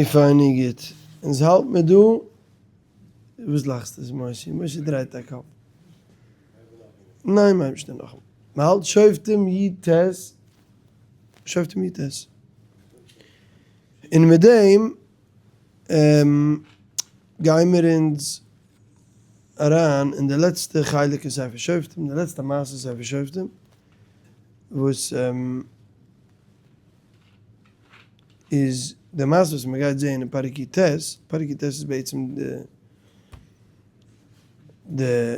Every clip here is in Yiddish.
פיין און גוט. אונז האלט מיר דא. וואס לאכסטו מושי? מושי דרייט א קאפ. ניין מיין נישט נאכאמאל. מען האלט שופטים י ט, שופטים י ט. און מיט דעם גיימיר אונז אריין אין די לעצטע חלק אין ספר שופטים, די לעצטע מעשה אין ספר שופטים, וואס איז די מעשה וואס מען גייט זעהן אין פרק י ט, פרק י ט איז בעצם די די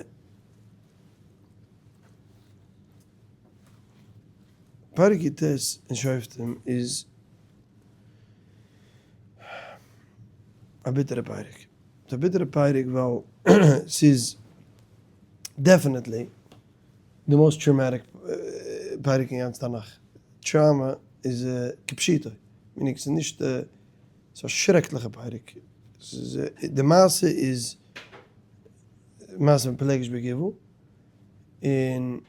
פרק י ט אין שופטים איז א ביטערע פרק, ס'איז א ביטערע פרק ווייל ס'איז definitely די most traumatic פרק אין גאנץ תנך, trauma איז כפשוטו, meaning ס'איז נישט, ס'איז א שרעקליכע פרק, ס'איז די מעשה איז מעשה פון פילגש בגבעה, און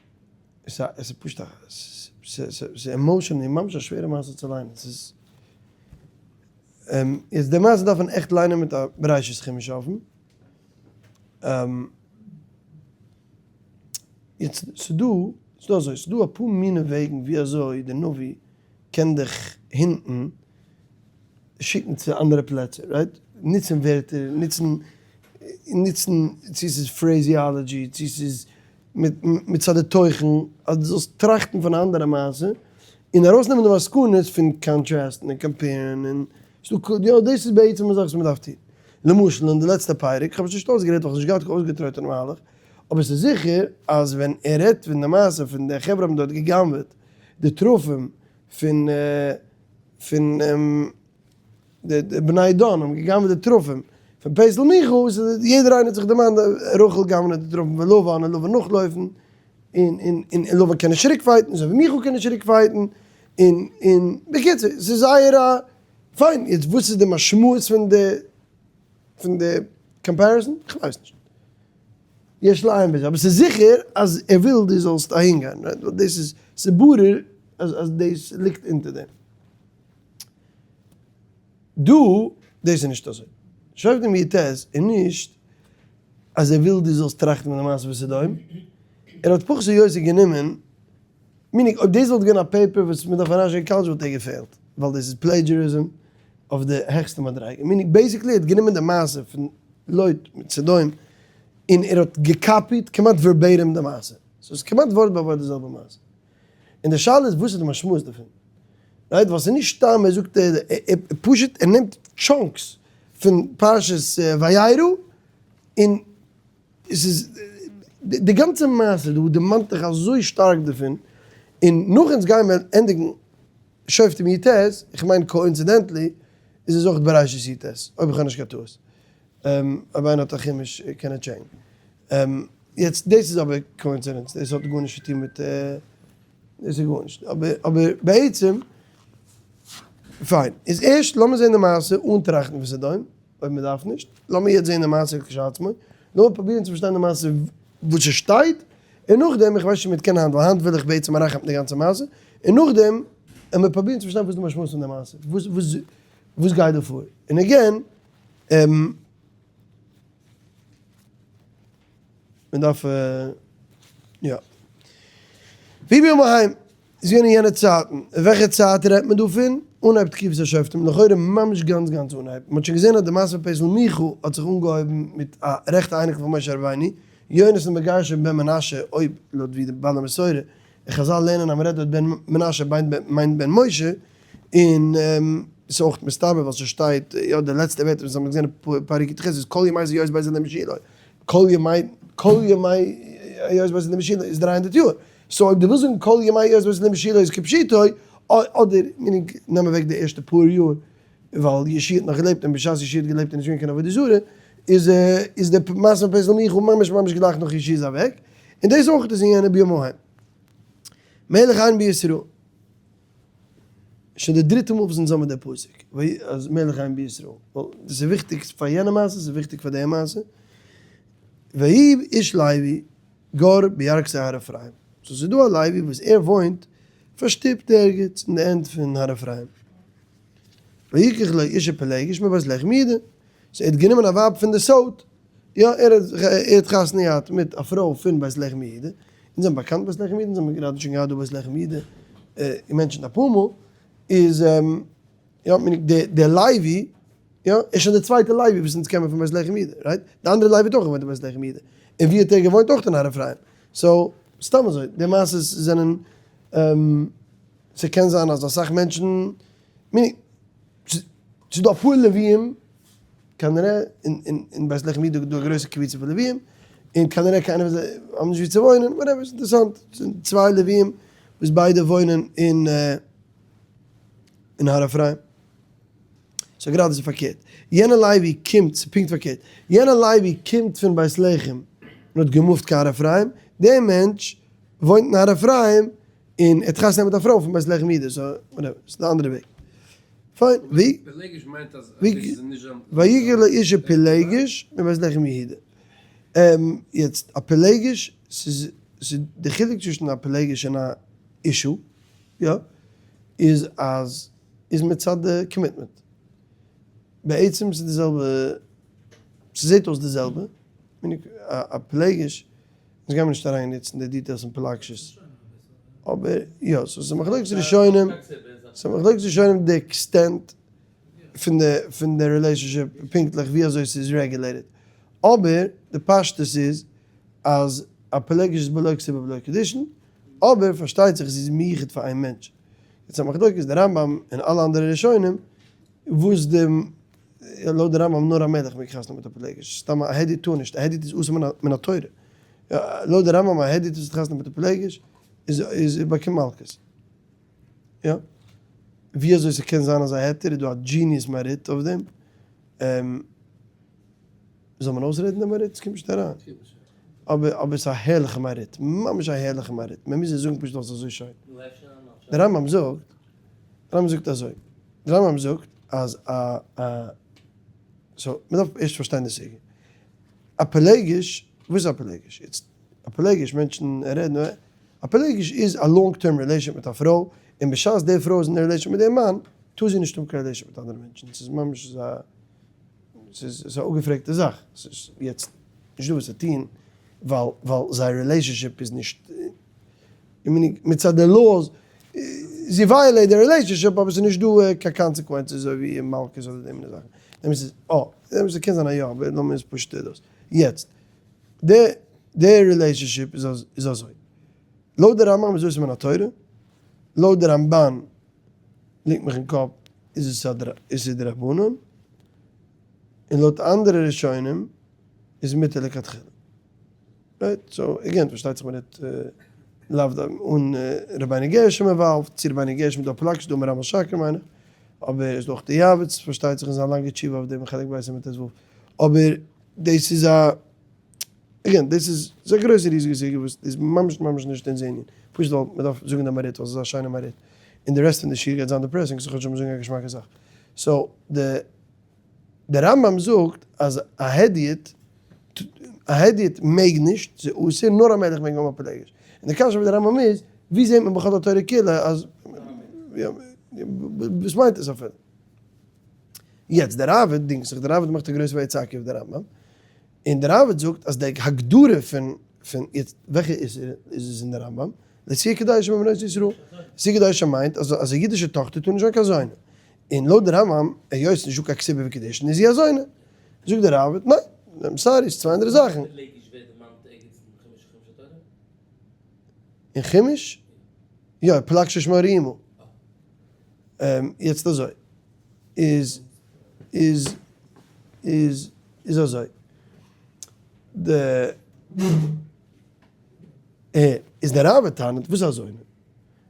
ס'איז פשוט א, ס'איז emotionally ממש א שווערע מעשה צו ליינען, ס'איז, איז די מעשה דארף מען עכט ליינען מיט א בראשית חומש אפן. יעצט ס'דא, ס'דא אזוי, ס'דא אפאר מינע וועגן ווי אזוי די נביא קען דיך hint ן, שיקן צו אנדערע פלעצער, right? נוצן ווערטער, נוצן, נוצן צו ס'איז phraseology, צו ס'איז מצד די תוכן, אז דו זאלסט טראכטן פון א אנדערע מעשה, און ארויסנעמען די מסקנות פון contrast ן און compare ן און ס'דא, יא דאס איז בעצם א זאך וואס מ'דארף טון. למשל אין די לעצטע פרק, כ'האב עס נישט אויסגערעדט ווייל כ'האב נישט געהאט קיין אויסגעטרויטענע מהלך, אבער ס'איז זיכער אז ווען ער רעדט פון די מעשה פון די חברה האבן דארט גע'גנב'עט די תרפים פון פון די בני דן האבן גע'גנב'עט די תרפים פון פסל מיכה, ס'איז יעדער איינער האט זיך דערמאנט רחל גנב'נעט די תרפים פון לבן און לבן נאכלויפן און און און לבן קען נישט צוריק fight ן אזוי ווי מיכה קען נישט צוריק fight ן און און בקיצור ס'איז זייער א פיין יעצט וואס איז די משמעות פון די פון די comparison? כ'ווייס נישט. יש לעיין בזה, אבער ס'איז זיכער אז ער וויל דו זאלסט אהין גיין, right? ווייל דאס איז, ס'איז ברור אז אז דאס ליגט אונטער דעם. דא, דאס איז נישט אזוי. שופטים י ט איז נישט אז ער וויל דו זאלסט טראכטן פון די מעשה בסדום, ער האט פחות או יותר גענומען, meaning אויב דאס וואלט געווען א paper וואס מ'דארף אריינשיקן אין קאלעדזש וואלט ער געפעלט, ווייל דאס איז plagiarism אויף די העכסטע מדריגה. meaning basically ער האט גענומען די מעשה פון לוט מיט סדום און ער האט געקאפיט כמעט verbatim די מעשה. סאו ס'איז כמעט ווארט ביי ווארט די זעלבע מעשה. און די שאלה איז וואס איז די משמעות דערפון? right? ווייל ס'איז נישט סתם ער זאגט ער פשוט ער נעמט chunks פון פרשת וירא און עס איז די גאנצע מעשה דא דערמאנט דיך אזוי שטארק דערפון, און נאך אונז גייען מיר ענדיגן שופטים י ט, איך מיין coincidentally איז עס אויך בראשית י ט, אויב איך האב נישט קיין טעות, אויב איינער האט א חומש קען ער טשעקן. יעצט דאס איז אבער coincidence, דאס האט גארנישט צו טון מיט, דאס איז גארנישט, אבער אבער בעצם, פיין, איז ערשט לאמיר זען די מעשה אן טראכטן פון סדום. אויב מען דארף נישט, לאמיר יעצט זען די מעשה כשלעצמו, לאמיר פרובירן צו פארשטיין די מעשה וואס עס שטייט, און נאכדעם, איך ווייס נישט צו מען קען היינט, ווייל היינט וויל איך בעצם אריינכאפן די גאנצע מעשה, און נאכדעם וועלן מיר פרובירן צו פארשטיין וואס די משמעות פון די מעשה, וואס וואס וואס גייט דא פאר, און again, מען דארף יא. ויהי בימים ההם, איז געווען אין יענע צייטן, אין וועלכע צייט רעדט מען דא פון? אנהייב תקופת השופטים, לכאורה ממש גאנץ גאנץ אנהייב, מען האט שוין געזען אז די מעשה פון פסל מיכה האט זיך אנגעהויבן מיט א רעכטע אייניקל פון משה רבינו, יונתן בן גרשון בן מנשה, אויב לויט ווי די בעלי מסורה און חזל לערנען אז מען רעדט דארט בן מנשה מיינט בן משה, און ס'איז אויך מסתבר ווייל ס'שטייט יא די לעצטע ווערטער וואס האבן געזען אין פרק י"ח איז כל ימי היות בית אלהים בשילה, כל ימי כל ימי היות בית אלהים בשילה איז 300 יאר, so אויב דו ווילסט זאגן כל ימי היות בית אלהים בשילה איז כפשוטו, אדער meaning נעם אוועק די ערשטע פאר יאר ווייל יהושע האט נאך געלעבט און בשעת יהושע האט געלעבט איז נישט געווען קיין עבודה זרה, איז איז די מעשה פון פסל מיכה ממש ממש גלייך נאך יהושע איז אוועק, און דאס אויך איז אין יענע בימים ההם. מלך אין בישראל. שוין די דריטע מאל וואס אונז האבן די פסוק אז מלך אין בישראל, ווייל דאס איז וויכטיג פאר יענע מעשה, ס'איז וויכטיג פאר די מעשה, ויהי איש לוי גר בירכתי הר אפרים, so ס'איז דא א לוי וואס ער וואוינט פארשטופט ערגעץ אין די ענד פון הר אפרים. ויקח לו אשה פילגש מבית לחם יהודה, so ער האט גענומען א ווייב פון די south, יא ער האט חתונה געהאט מיט א פרוי פון בית לחם יהודה, אונז זענען באקאנט בית לחם יהודה, אונז האבן גראדע שוין געהאט דא בית לחם יהודה גע mention ט אפאר מאל, איז יא דער לוי יא איז שוין די צווייטע לוי וואס אונז קענען פון בית לחם יהודה, right? די אנדערע לוי האט אויך געוואוינט אין בית לחם יהודה, און ווי האט ער געוואוינט? אויך אין הר אפרים, so סתם אזוי די מעשות זענען ס'קען זיין אז אסאך מענטשן, meaning ס'איז דא אפאר לוויים כנראה אין בית לחם איז דא א גרויסע קבוצה פון לוויים, און כנראה קיינער פון זיי האבן נישט ווי צו וואוינען, whatever, ס'איז אינטערעסאנט, ס'זענען צוויי לוויים וואס ביידע וואוינען אין אין הר אפרים. so גראדע איז פארקערט, יענע לוי קומט, ס'איז פונקט פארקערט, יענע לוי קומט פון בית לחם און האט גע move ט קיין הר אפרים, דער מענטש וואוינט אין הר אפרים און ער האט חתונה מיט א פרוי פון בית לחם יהודה, so whatever, ס'איז די אנדערע וועג. פיין, ווי? פילגש מיינט אז דאס איז נישט זיין. ויקח לו אשה פילגש מבית לחם יהודה. יעצט א פילגש, ס'איז די חילוק צווישן א פילגש און א אשה, יא, איז אז איז מצד די commitment. בעצם ס'איז די זעלבע, ס'זעט אויס די זעלבע, א פילגש, אונז גיימיר נישט אריין יעצט אין די details פון פילגשות, אבער יא, so ס'איז מחלוקת ראשונים, ס'איז מחלוקת ראשונים די extent פון די פון די relationship פונקטליך ווי אזוי ס'איז regulated, אבער די פשטות איז אז א פילגש איז בלא כתובה בלא קידושין, אבער פארשטייט זיך זי איז מיוחד פאר איין מענטש. יעצט א מחלוקת די רמב ם און אלע אנדערע ראשונים וואס די לויט די רמב ם נאר א מלך מעג חתונה מיט א פילגש, סתם א הדיוט טאר נישט, א הדיוט איז אסור מן התורה, לויט די רמב ם א הדיוט וואס האט חתונה מיט א פילגש איז איז באקומט מלקות. יא. ווי אזוי ס'קען זיין אזא היתר איז דא א genius מהריט אויף דעם. זאל מען אויסרעדן די מהריט? ס'קומט נישט אריין. אבער אבער ס'איז א הערליכע מהריט, ממש א הערליכע מהריט, מען מוז עס זאגן פשוט ווייל ס'איז אזוי שיין. די רמב ם זאגט, די רמב ם זאגט אזוי, די רמב ם זאגט אז א א so מען דארף ערשט פארשטיין די סוגיא. א פילגש, וואס איז א פילגש? יעצט א פילגש, מענטשן רעדן, א פילגש איז א long term relationship מיט א פרוי, און בשעת די פרוי איז אין א relationship מיט דעם מאן, טאר זי נישט האבן קיין relationship מיט אנדערע מענטשן, ס'איז ממש א ס'איז א אפגעפרעגטע זאך, ס'איז יעצט נישט דא וואס צו טון, ווייל ווייל זייער relationship איז נישט, מצד די laws, זי violate די relationship אבער ס'איז נישט דא קיין consequences אזוי ווי מלקות אדער די מיני זאכן, דעמאלטס איז אה, דעמאלטס קען זיין אז יא, אבער לאמיר עס פשוט דאס. יעצט, די די relationship איז אזוי, לויט די רמב ם איז אסור מן התורה, לויט די רמבן ליגט מיך אין קאפ איז עס א דרבנן, און לויט אנדערע ראשונים איז מותר לכתחילה. right? so again פארשטייט זיך מ'רעדט לאו דווקא אן רבינו גרשום involved, צו רבינו גרשום איז דא א פלג ס'דא מהר"ם משקר מיין איך, אבער איז דא אויך די יעבץ פארשטייט זיך אין זיין לאנגע תשובה אויף דעם חלק ב' סימן ט"ו, אבער דאס איז א again דאס איז א גרויסע ריזיגע סוגיא וואס איז ממש ממש נישט אונזער ענין, פשוט ווייל מ'דארף זאגן די מהרי"ט ווייל ס'איז א שיינע מהרי"ט, און די רעסט פון די שיעור גייט זיין depressing so כאטש זאל מען זאגן א געשמאקע זאך. so די די רמב ם זאגט אז א הדיוט א הדיוט מעג נישט, ס'איז אסור, נאר א מלך מעג האבן א פילגש. און די קשיא אויף די רמב ם איז, ווי זעט מען בכל התורה כולה אז וואס מיינט עס אפילו? יעצט די ראבד דינגט זיך, די ראבד מאכט א גרויסע ויצעקו אויף די רמב ם, און די ראבד זאגט אז די הגדרה פון פון יעצט וועלכע איסור איז עס אין די רמב ם? להשיאו קדושה מבנות ישראל. להשיאו קדושה מיינט אז אז א אידישע טאכטער טאר נישט זיין קיין זונה. און לויט די רמב ם היות ס'נישט דא קיין כתובה וקידושין איז זי א זונה. זאגט די ראבד ניין, I'm sorry, ס'איז צוויי אנדערע זאכן. אין חומש? יא, פלג ששמה ראומה. יעצט אזוי, איז איז איז איז אזוי, די איז די ראבד טענה'ט וואס איז א זונה?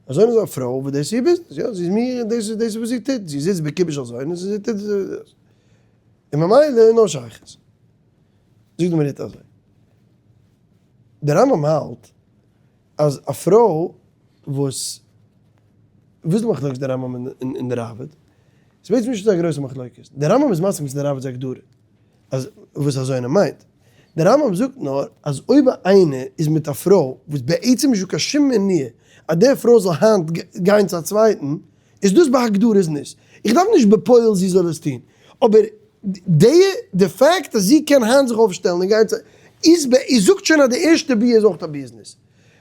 א זונה איז א פרוי וואס דאס איז איר ביזנעס, יא, זי איז מיר, דאס איז דאס איז וואס זי טוט, זי זיצט בכיבוש של זונות און זי טוט דאס, און ממילא נאר שייכות. זאגט די מהרי"ט אזוי, די רמב ם האלט אז א פרוי וואס, וואס איז די מחלוקת די רמב ם און די ראבד? ס'איז בעצם נישט אזא גרויסע מחלוקת, די רמב ם איז מסכים צו די ראבד'ס הגדרה אז וואס א זונה מיינט, די רמב ם זאגט נאר אז אויב איינער איז מיט א פרוי וואס בעצם נישט דא קיין שום מניעה אז די פרוי זאל היינט גיין צו א צווייטן, איז דאס בהגדרה זנות. איך דארף נישט בפועל זי זאל עס טון, אבער די די fact אז זי קען היינט זיך אויפשטעלן און גיין צו איז איז זאגט שוין אז די ערשטע ביאה איז אויך א ביזנעס,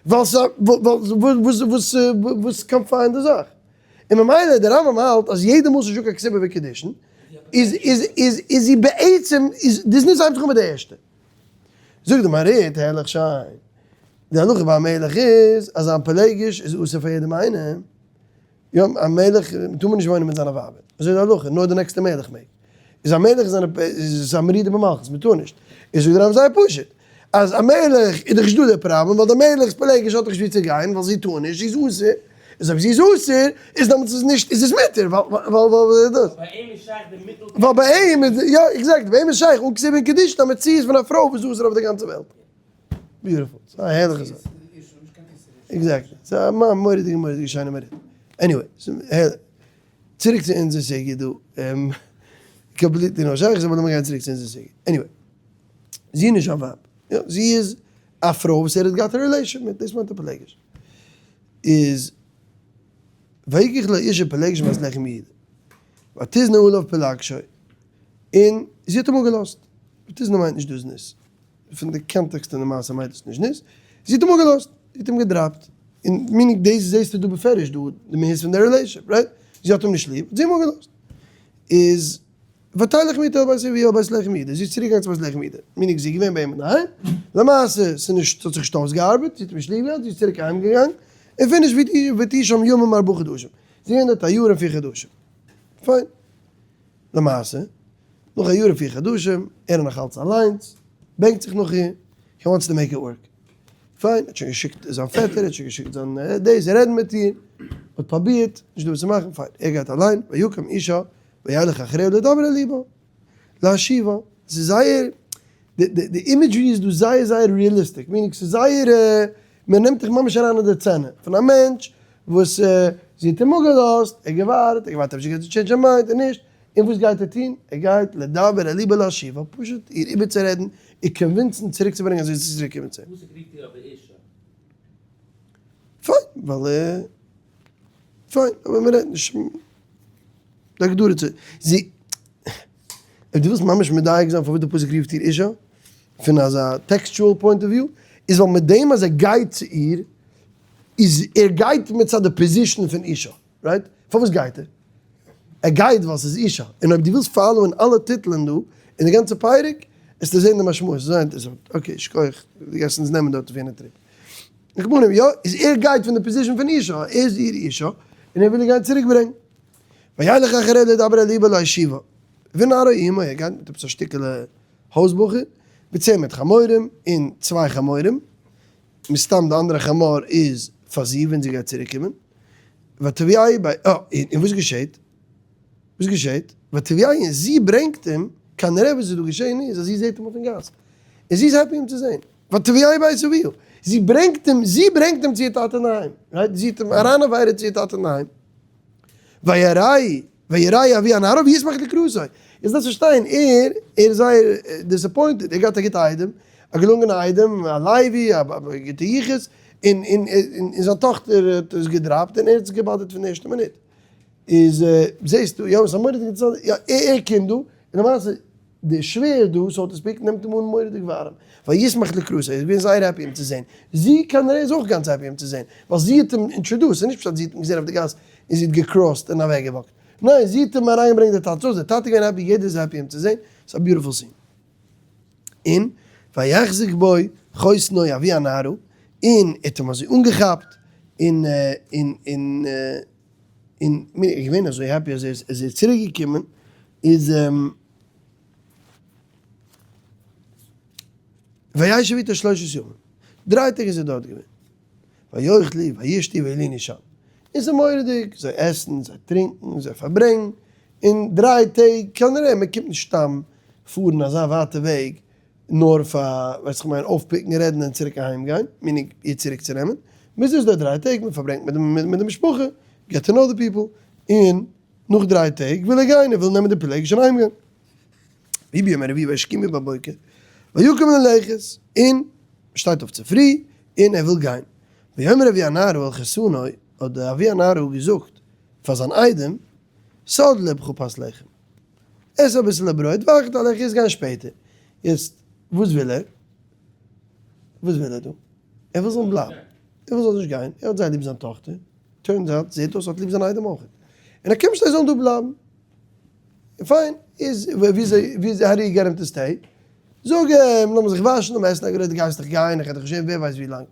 ווייל ס'א וואס וואס וואס קאנפיינד די זאך. און ממילא די רמב ם האלט אז יעדע מאל ס'איז נישטא קיין כתובה וקידושין איז איז איז איז זי בעצם איז די זנות הייבט זיך אן מיט די ערשטע. זאגט די מהרי"ט הערליך שיין, די הלכה ביי א מלך איז אז זיין פילגש איז אסור פאר יעדעם איינעם, יא א מלך טאר מען נישט וואוינען מיט זיינע ווייבער, אזוי איז די הלכה, נאר די נעקסטע מלך מעג, איז א מלך איז איז א מרידה במלכות, מען טאר נישט, איז זאגט די רמב ם זייער פשוט, אז א מלך איז דאך נישט דא די פראבלעם, ווייל די מלך'ס פילגש האט דאך נישט ווי צו גיין, ווייל זי טאר נישט, זי איז אסור, איז אויב זי איז אסור, איז דעמאלטס איז נישט, איז עס מותר, ווייל ווייל דאס. ביי אים איז שייך די מיטל. ווייל ביי אים איז, יא, exactly, ביי אים איז שייך אן כתובה און קידושין א מציאות פון א פרוי וואס איז אסור אויף די גאנצע וועלט. beautiful. ס'איז א הערליכע זאך. exactly. ס'איז א מורא'דיגע מורא'דיגע שיינע מרידה. anyway, צוריק צו אונזער סוגיא דא. completely no שייכות, אבער לאמיר גיין צוריק צו אונזער סוגיא. anyway. זי איז נישט זיין ווייב. יא, זי איז א פרוי וואס ער האט געהאט א relation מיט, דאס מיינט א פילגש. איז ויקח לו אשה פילגש מבית לחם יהודה. ותזנה עליו פילגשו. און זי האט אים אפגעלאזט. ותזנה מיינט נישט דא זנות. פון די context פון די מעשה מיינט עס נישט זנות. זי האט אים אפגעלאזט. זי האט אים גע drop ט. און meaning דאס זעסטו דא בפירוש דא די מהות פון די relationship, right? זי האט אים נישט ליב, האט זי אים אפגעלאזט. איז ותלך מאתו אל בית אביה אל בית לחם יהודה, זי איז צוריק געגאנגען צו בית לחם יהודה, meaning זי איז געווען ביי אים אינדערהיים, למעשה ס'איז נישט, ס'האט זיך נישט אויסגעארבעט, זי האט אים נישט ליב געהאט, זי איז צוריק אהיים געגאנגען, און finish ותהי שם ימים ארבעה חדשים, זי איז געווען דארט א יאר און פיר חדשים, פיין, למעשה, נאך א יאר און פיר חדשים, ער איז נאך אלץ אליינס, בענקט זיך נאך איר, he wants to make it work. פיין, ער האט שוין געשיקט זיין פעטער, ער האט שוין געשיקט זיין דאס, רעדן מיט איר, האט פרובירט, נישט דא וואס צו מאכן, פיין, ער גייט אליין, ויקם אישה, וילך אחריה לדבר אל לבה, להשיבה, ס'איז זייער, די imagery איז דא זייער זייער realistic, meaning ס'איז זייער, מען נעמט דיך ממש אריין אין די סצענע, פון א מענטש וואס זי האט אים אפגעלאזט, ער האט געווארט, ער האט געווארט אפשר גייט זי change her mind, און נישט, און וואס גייט ער טון? ער גייט לדבר אל לבה להשיבה, פשוט איר איבערצורעדן, איר convince ן צוריקצוברענגען אז זי זאל צוריקקומען צו אים. וואס רופט איר אבער אישה? פיין, ווייל פיין, אבער מען רעדט נישט די הגדרה צו זי, אויב דו ווילסט ממש מדייק זיין פארוואס די פסוק רופט איר אישה, פון אזא textual point of view, איז ווייל מיט דעם אז ער גייט צו איר, איז ער גייט מצד די position פון אישה. right? פארוואס גייט ער? ער גייט ווייל ס'איז אישה. און אויב דו ווילסט follow ען אלע טיטלען דא, אין די גאנצע פרק, וועסטו זען די משמעות. ס'איז זייער אינטערעסאנט. okay, שכוח. דו גייסט אונז נעמען דארט אויף יענע trip. על כל פנים, יא, איז ער גייט פון די position פון אישה. ער איז איר אישה, און ער וויל איר גיין צוריק ברענגען. וילך אחריה לדבר אל לבה להשיבה. ונערה עמו, ער גייט מיט עפעס א שטיקעלע הויז בחור, בצמד חמורים, און צוויי חמורים. מסתם די אנדערע חמור איז פאר זי ווען זי גייט צוריק קומען. ותביאהו ביי אה, און וואס געשעט? וואס געשעט? ותביאהו און זי ברענגט אים, כנראה וואס איז דא געשען איז אז זי זעט אים אויפן גאס, און זי איז happy אים צו זען, ותביאהו בית אביה, זי ברענגט אים, זי ברענגט אים צו איר טאטע אינדערהיים, right? זי האט אים אריין צו איר טאטע אינדערהיים, ויראהו, ויראהו אבי הנערה וישמח לקראתו, יעצט דארפסט פארשטיין, ער, ער איז זייער disappointed, ער האט געהאט א גוטע איידעם, א געלונגענע איידעם, א לוי, א גוטע יחוס, און און און זיין טאכטער האט עס גע drop ט און ער האט עס גע bother ט פון די ערשטע מינוט. איז זעסטו, יא, ס'איז א מורא'דיגע אינטערעסאנטע, יא, ער קומט דא, און למעשה די שווער דא, so to speak, נעמט אים אן מורא'דיג ווארעם. וישמח לקראתו, ער איז געווען זייער happy אים צו זען. זי כנראה איז אויך גאנץ happy אים צו זען, ווייל זי האט אים introduced, ס'איז נישט פשט זי האט אים געזען אויף די גאס און זי האט גע cross ט און אוועקגע walk ט. ניין, זי האט אים אריינגעברענגט די טאטע, די טאטע איז געווען happy, יעדער איז happy אים צו זען, ס'איז א beautiful scene. און ויחזק בו חותנו אבי הנערה, און ער האט אים אזוי אנגעכאפט, און און און און מיר איז געווען אזוי happy אז ער איז צוריק געקומען, איז וישב איתו שלושת ימים, דריי טעג איז ער דארט געווען, ויאכלו וישתו וילינו שם, און ס'איז מורא'דיג, זיי עסן, זיי טרינקן, זיי פארברענגן, און דריי טעג, כנראה מען קומט נישט סתם פארן אזא ווייטע וועג נאר פאר, ווייס איך מיין, אויפ pick ן, רעדן און צוריק אהיים גיין, meaning איר צוריק צו נעמען, מען זיצט דארט דריי טעג, מען פארברענגט מיט די משפחה, get to know the people, און נאך דריי טעג וויל ער גיין, ער וויל נעמען די פילגש און אהיים גיין. ויהי ביום הרביעי וישכימו בבוקר, ויקם ללכת, און שטייט אויף צופרי, און ער וויל גיין. ויאמר אבי הנערה אל חתנו, האט די אבי הנערה געזאגט פאר זיין איידעם. סוד לבך פת לחם. עס אביסעלע ברויט, ואחר תלך איז גיין שפעטער. יעצט, וואס וויל ער? וואס וויל ער דא? ער וויל זאלן בלייבן. ער וויל זאל נישט גיין. ער האט זייער ליב זיין טאכטער. Turns out, זעט אויס האט ליב זיין איידעם אויך. און ער קומט נישט זיי זאלן דא בלייבן. פיין, איז וויאזוי, וויאזוי, how do you get him to stay? זאג אים, לאמיר זיך וואשן, לאמיר עסן א גרויס, דו גייסט דאך גיין, איך וועל דיך נישט זען ווער ווייסט ווי לאנג.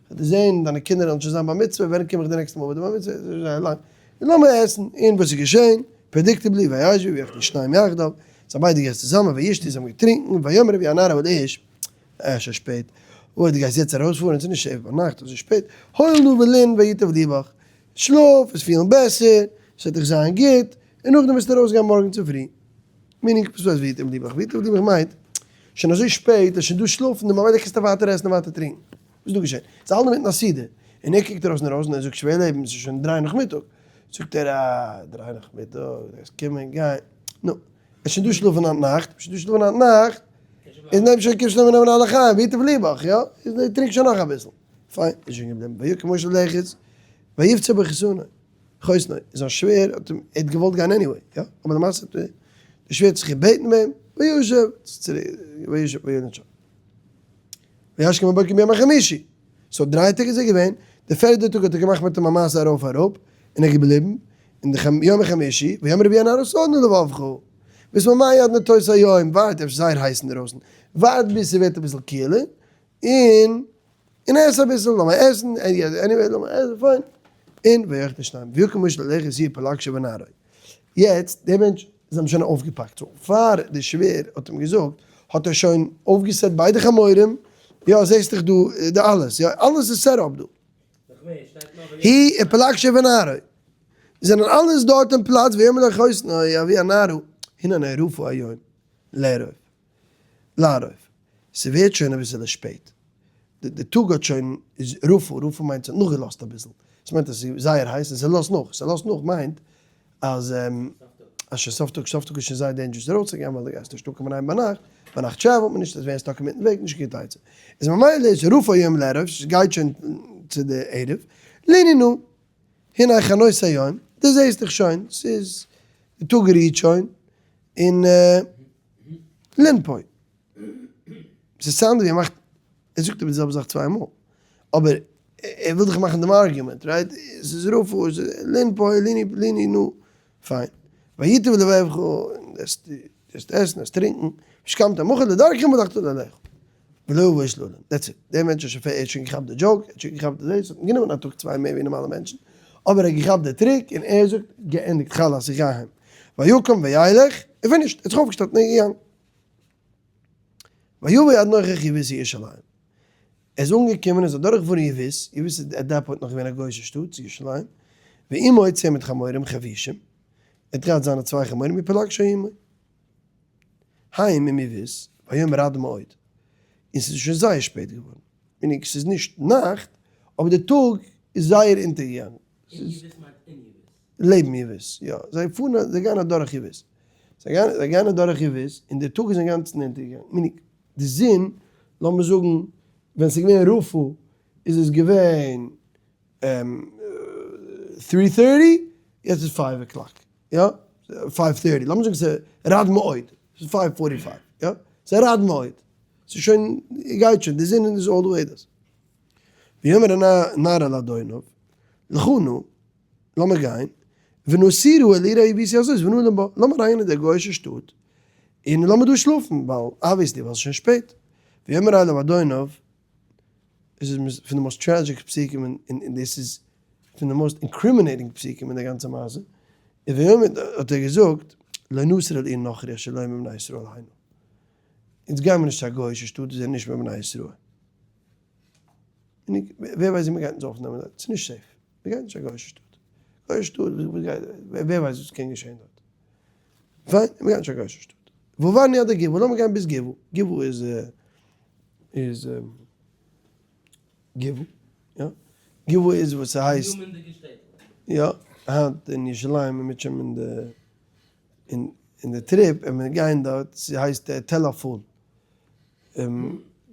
איך וועל דיך זען, דיינע קינדער וועלן שוין זיין בר מצוה, ווען קום איך די נעקסטע מאל ביי די בר מצוה, עס איז זייער לאנג. און לאמיר עסן. און וואס איז געשען? Predictably, וישבו ויאכלו שניהם יחדיו, זיי האבן ביידע געגעסן צוזאמען, וישתו, זיי האבן געטרינקן, ויאמר אבי הנער אל האיש, אה, שוין שפעט, אוי, דו גייסט יעצט ארויספארן, עס איז נישט safe ביינאכט, אזוי שפעט, הואיל נא ולן וייטב לבך, שלאף, וועסט פילן בעסער, עס וועט דיך זיין גוט, און נאכדעם וועסטו ארויסגיין מארגן צופרי. Meaning, וואס הייסט וייטב לבך? וייטב לבך מיינט, שוין אזוי שפעט, עס איז שוין דא שלאפן, די ממילא קענסטו ווייטער עסן און ווייטער טרינקן. וואס איז דא געשען? זיי האלטן אינמיטן א סעודה, און ער קוקט ארויס אינדרויסן און ער זאגט, שווער לעבן, עס איז שוין דריי נאכמיטאג. זאגט ער, אה, דריי נאכמיטאג, דו גייסט קומען, גיי. נו, עס איז שוין דא שלאפן היינט נאכט, עס איז שוין דא שלאפן היינט נאכט, איז נעם שוין, קום שוין נעמען א לחיים, וייטב לבך, יא? איז טרינק שוין נאך אביסל. פיין, איז שוין געבליבן, ויקום משה ללכת, ויפצר בחתנו, חותנו, זיין שווער האט אים, ער האט געוואלט גיין anyway, יא, אבער למעשה האט דער שווער האט זיך געבעטן ביי אים, וישב, וישב, וילן שם. וישכם בבוקר ביום החמישי, so דריי טעג איז ער געווען, די פערדע טאג האט ער געמאכט מיט אים א מעשה ארויף אראפ, און ער איז געבליבן, און די יום החמישי, ויאמר אבי הנער סוד נא לבבך, ביז ממאי עד נטות היום, ווארט, אפשר זייער הייס אינדערויסן, ווארט ביז ס'ווערט אביסל קילער, און און עס אביסל, לאמיר עסן, anyway לאמיר עסן, פיין. און ויאכלו שניהם, ויקם משה ללכת הוא ופלגשו ונערו. יעצט, דער מענטש, זיי האבן שוין אויפגעפאקט, so פאר די שווער האט אים געזאגט, האט ער שוין אויפגעסעט ביידע חמורים, יא זעסט דאך דא די אלעס, יא אלעס איז set up דא. הוא ופלגשו ונערו, זענען אלעס דארט אין פלאץ, ויאמר לו חותנו אבי הנערה, הנה נא רפה היום לערב, לערב, ס'ווערט שוין אביסעלע שפעט, די טאג האט שוין, איז רפה, רפה מיינט ס'האט נאכגעלאזט אביסל, ס'מיינט אז ס'איז זייער הייס און ס'לאזט נאך, ס'לאזט נאך מיינט אז אז שוין סוף טאג, סוף טאג איז שוין זייער dangerous ארויסצוגיין ווייל דו גייסט נישט אנקומען אהיים ביינאכט, ביינאכט travel ט מען נישט, עס ווערן stuck אינמיטן וועג, נישט קיין גוטע עצה. איז ממילא איז רפה היום לערב, ס'גייט שוין צו די ערב, ליני נא, הנה כנות היום, דו זעסט דאך שוין, ס'איז, די טאג רוהט שוין, און לן פה. ס' sound ווי ער מאכט, ער זאגט איבער די זעלבע זאך צוויי מאל, אבער ער וויל דאך מאכן דעם argument, right? ס'איז רפה, לן פה, ליני, ליני, נו, פיין. וייטב לבבך, וועסט עסן, וועסט טרינקן, והשכמת מחר לדרכך והלכת לאהליך. ולא יבא איש ללון. That's it. דער מענטש איז שוין, ער האט שוין געכאפט די joke, ער האט שוין געכאפט די דאס, ס'האט אים גענומען א טאג צוויי מער ווי נארמאלע מענטשן, אבער ער האט געכאפט די trick און ער זאגט, געענדיגט, חלאס, איך גיי אהיים. ויקום וילך, און finished, ער האט זיך אויפגעשטעלט און איז געגאנגען. ויבא עד נוכח יבוס ירושלים. ער איז אנגעקומען און איז אדורכגעפארן יבוס, יבוס איז at that point נאך געווען א גוי'אישע שטאט צו ירושלים, ועמו צמד חמורים חבושים, ער האט געהאט זיינע צוויי חמורים ופלגשו עמו. היים אין יבוס, והיום רד מאוד. און ס'איז שוין זייער שפעט געווארן. Meaning ס'איז נישט נאכט, אבער די טאג איז זייער אונטערגעגאנגען. אין יבוס מיינט אין יבוס. לעבן יבוס, יא. זיי פארן, זיי גייען אדורך יבוס. זיי גייען, זיי גייען אדורך יבוס, און דער טאג איז אינגאנצן אונטערגעגאנגען. Meaning, די זון, לאמיר זאגן, ווען ס'איז געווען רפה, איז עס געווען three thirty, יעצט איז five o'clock, יא? Five thirty, לאמיר זאגן ס'איז רד מאוד, ס'איז five forty five, יא? ס'איז רד מאוד, ס'איז שוין, גייט שוין, די זון איז all the way דאס. ויאמר הנער אל אדוניו, לכו נא, לאמיר גיין, ונסירה אל עיר היבוסי הזאת ונלין בה, לאמיר אריין אין דער גוי'אישער שטאט, און לאמיר דא שלאפן, ווייל obviously ווייל ס'איז שוין שפעט. ויאמר אליו אדוניו, עס איז פון די most tragic פסוקים און דאס איז פון די most incriminating פסוקים אין די גאנצע מעשה, און ויאמר האט ער געזאגט, לא נסיר אל עיר נכרי אשר לא מבני ישראל המה, אונז גיימיר נישט צו א גוי'אישע שטאט וואס זענען נישט מבני ישראל. ווער ווייסט ווי מ'גייט אונז אויפנעמען דארט, ס'איז נישט safe, מ'גייט נישט א גוי'אישע שטאט, גוי'אישע שטאט, ווער ווייסט וואס קען געשען דארט, פיין, מ'גייט נישט א גוי'אישע שטאט, ועברנו עד הגבעה, לאמיר גיין ביז גבעה, גבעה איז איז גבעה, יא, גבעה איז וואס ס'הייסט, יא, היינט אין ירושלים מ'מיט שוין אין די אין די trip און מיר גייען דארט, ס'הייסט תל עפול.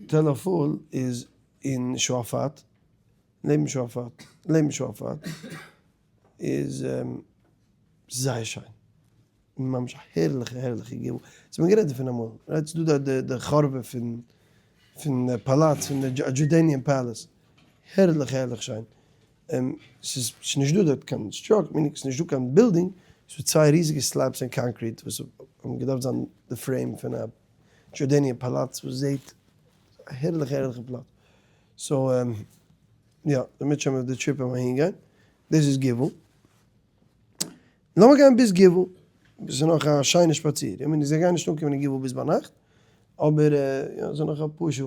תל עפול איז אין שועפאט, לעבן שועפאט, לעבן שועפאט איז זייער שיין. ממש א הערליכע הערליכע גבעה, אונז האבן גערעדט דערפון אמאל, right? ס'איז דא דארט די חורבה פון פון די פאלאץ פון די Jordanian palace, הערליך הערליך שיין, ס'איז נישט דא דארט קיין structure, meaning ס'איז נישט דא קיין בילדינג, ס'איז דא צוויי ריזיגע slabs פון concrete וואס האבן געדארפט זיין די frame פון א Jordanian פאלאץ וואס זעהט א הערליכע הערליכע פלאץ, so יא, דערמיט שוין מיט די trip וועלן מיר אהין גיין, דאס איז גבעה. לאמיר גיין ביז גבעה, דאס איז נאך א שיינע שפאציר, איך מיין זיי גייען נישט אנקומען אין גבעה ביז ביינאכט, אבער יא ס'איז נאך אפאר שעה,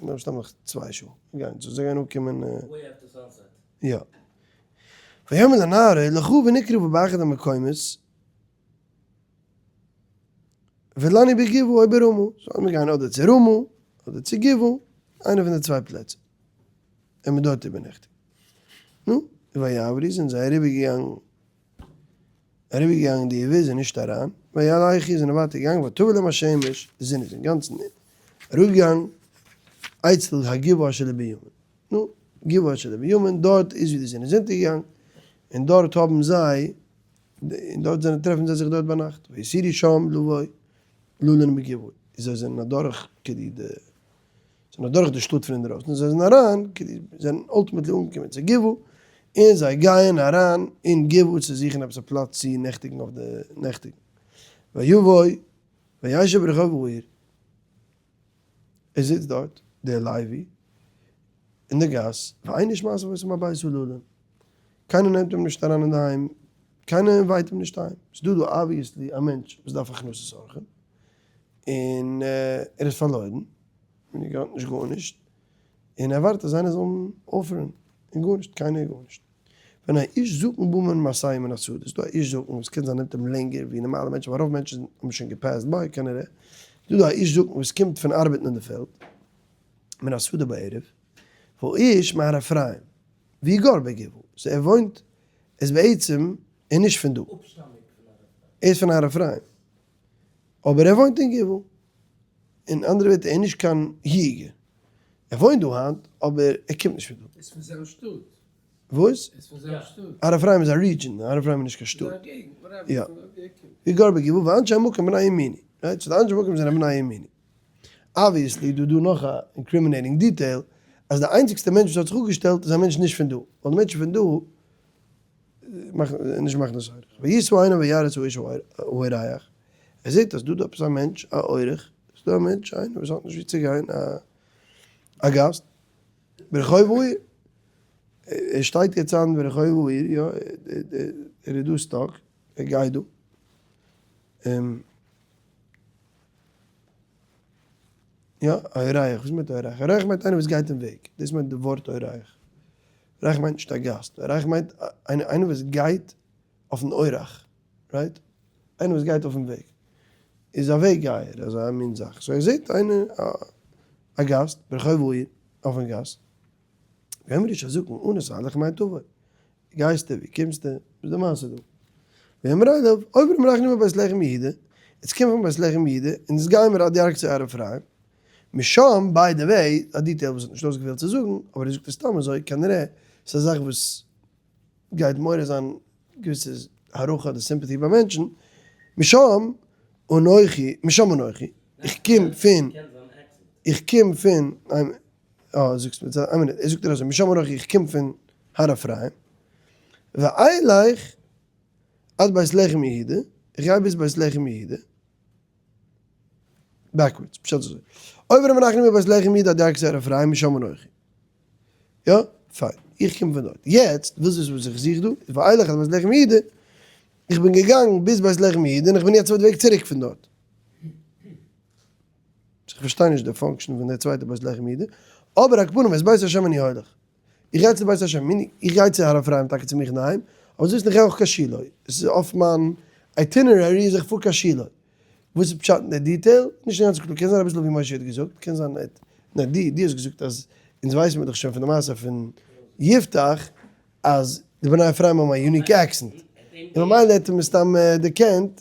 מן הסתם נאך 2 שעה גיין, so זיי גייען אנקומען. Way after sunset. יא. ויאמר לנערו לכו ונקרבה באחד המקומות ולנו בגבעה או ברמה, so לאמיר גיין אדער צו רמה אדער צו גבעה, איינע פון די צוויי פלעצער, און מען דארט איבערנעכטיגן. נו, ויעברו זענען זיי אריבערגעגאנגען, אריבערגעגאנגען די יבוס און נישט אריין, וילכו זענען ווייטער געגאנגען, ותבא להם השמש, די זון איז אינגאנצן אראפגעגאנגען, אצל הגבעה אשר לבנימין, נו, גבעה אשר לבנימין, דארט איז ווי די זון איז אונטערגעגאנגען, און דארט האבן זיי, און דארט זענען טרעפן זיי זיך דארט ביינאכט, ויתורו שם לבוא ללון בגבעה, זיי זענען אדורך כדי די. זענען אדורך די שטאט פון אינדרויסן און זיי זענען אריין, זיי זענען ultimately אנגעקומען צו גבעה, און זיי גייען אריין אין גבעה צו זוכן עפעס א פלאץ צו נעכטיגן אויף די נעכטיגן. ויבוא וישב ברחוב העיר, ער זיצט דארט, דער לוי, אין די גאס, ואין איש מסב אותו מביתו ללון, קיינער נעמט אים נישט אריין אינדערהיים, קיינער invite אים נישט אהיים, ס'איז דא דא obviously א מענטש וואס דארף הכנסת אורחים, און ער איז פארלוירן, און ער האט נישט גארנישט, און ער ווארט אז איינער זאל אים offer ן, און גארנישט, קיינער גארנישט. ווען א איש זקן בא מן משאו מן השדה, איז דא א איש זקן וואס קען זיין נעמט אים לענגער ווי נארמאלע מענטשן, ווייל רוב מענטשן האבן שוין גע pass ט by כנראה, איז דא דא א איש זקן וואס קומט פון ארבעטן אין די פעלד, מן השדה בערב, והאיש מהר אפרים, והוא גר בגבעה, so ער וואוינט, איז בעצם, ער נישט פון דא. אפשטאמיג פון הר אפרים. ער איז פון הר אפרים. אבער ער וואוינט אין גבעה. אין אנדערע ווערטער, ער איז נישט קיין היגע. ער וואוינט דא היינט, אבער ער קומט נישט פון דא. איז פון זיין שטאט. וואס? איז פון זיין שטאט. הר אפרים איז א region, הר אפרים איז נישט קיין שטאט. זיין געגנט, whatever, יא. פון וואו ער קומט. והוא גר בגבעה, ואנשי המקום בני ימיני. Right? So די אנשי המקום זענען בני ימיני. Obviously דא דא נאך א incriminating detail, אז די איינציגסטע מענטש וואס האט זיך אפגעשטעלט איז א מענטש נישט פון דא. ווייל די מענטשן פון דא מאכן נישט מאכן דאס אורח. וישא עיניו וירא את האיש האורח, ער זעט אז דא דא עפעס א מענטש א אורח, ס'איז דא א מענטש איינער וואס האט נישט ווי צו גיין א גאסט, ברחוב העיר, ער שטייט יעצט איין ברחוב העיר, יא, ער איז דא stuck, ער גייט דא, יא, אורח, וואס מיינט אורח? אורח מיינט איינער וואס גייט אין וועג, דאס מיינט די ווארט אורח. אורח מיינט נישט א גאסט, אורח מיינט איינער וואס גייט אויפן אורח, right? איינער וואס גייט אויפן וועג, איז א וועג גייער, אזא מין זאך. So ער זעט איינער א גאסט, ברחוב העיר, אויפן גאס, ויאמר האיש הזקן אנה תלך מאין תבוא, גייסטו, ווי קומסטו, וואס איז די מעשה דא? ויאמר אליו, עוברים אנחנו מבית לחם יהודה, אונז קומען פון בית לחם יהודה, און אונז גייען מיר עד ירכתי הר אפרים, משם, by the way, א detail וואס האט נישט אויסגעפעלט צו זאגן, אבער ער זאגט עס סתם אזוי, כנראה ס'איז א זאך וואס גייט מעורר זיין געוויסע הערכה אדער sympathy ביי מענטשן, משם אנכי, משם אנכי, איך קום פון, איך קום פון, אה, זאגסט מיר, איין מינוט, ער זאגט ער אזוי, משם אנכי, איך קום פון הר אפרים, ואלך עד בית לחם יהודה, איך גיי ביז בית לחם יהודה, backwards, פשט אזוי, עוברים אנחנו מבית לחם יהודה עד ירכתי הר אפרים משם אנכי. יא? פיין. איך קום פון דארט. יעצט, וואס איז וואס איך זוך דא? ואלך עד בית לחם יהודה, איך בין געגאנגען ביז בית לחם יהודה און איך בין יעצט אויף די וועג צוריק פון דארט. איך פארשטיי נישט די function פון די צווייטע בית לחם יהודה, אבער על כל פנים את בית השם אני הולך. איך גיי צו בית השם, meaning איך גיי צו הר אפרים טאקע צו מיך אינדערהיים, אבער זאלסט נישט גיין אויך קיין שילה, עס איז אויף מיין itinerary אז איך פאר קיין שילה. וואס איז פשט אין די detail? נישט אינגאנצן קלאר, קען זיין אביסל ווי משה האט געזאגט, קען זיין ער האט, ניין דו דו האסט געזאגט אז אונז ווייסן מיר דאך שוין פון די מעשה פון יפתח אז די בני אפרים האבן א unique accent, און ממילא האט ער מסתם דערקענט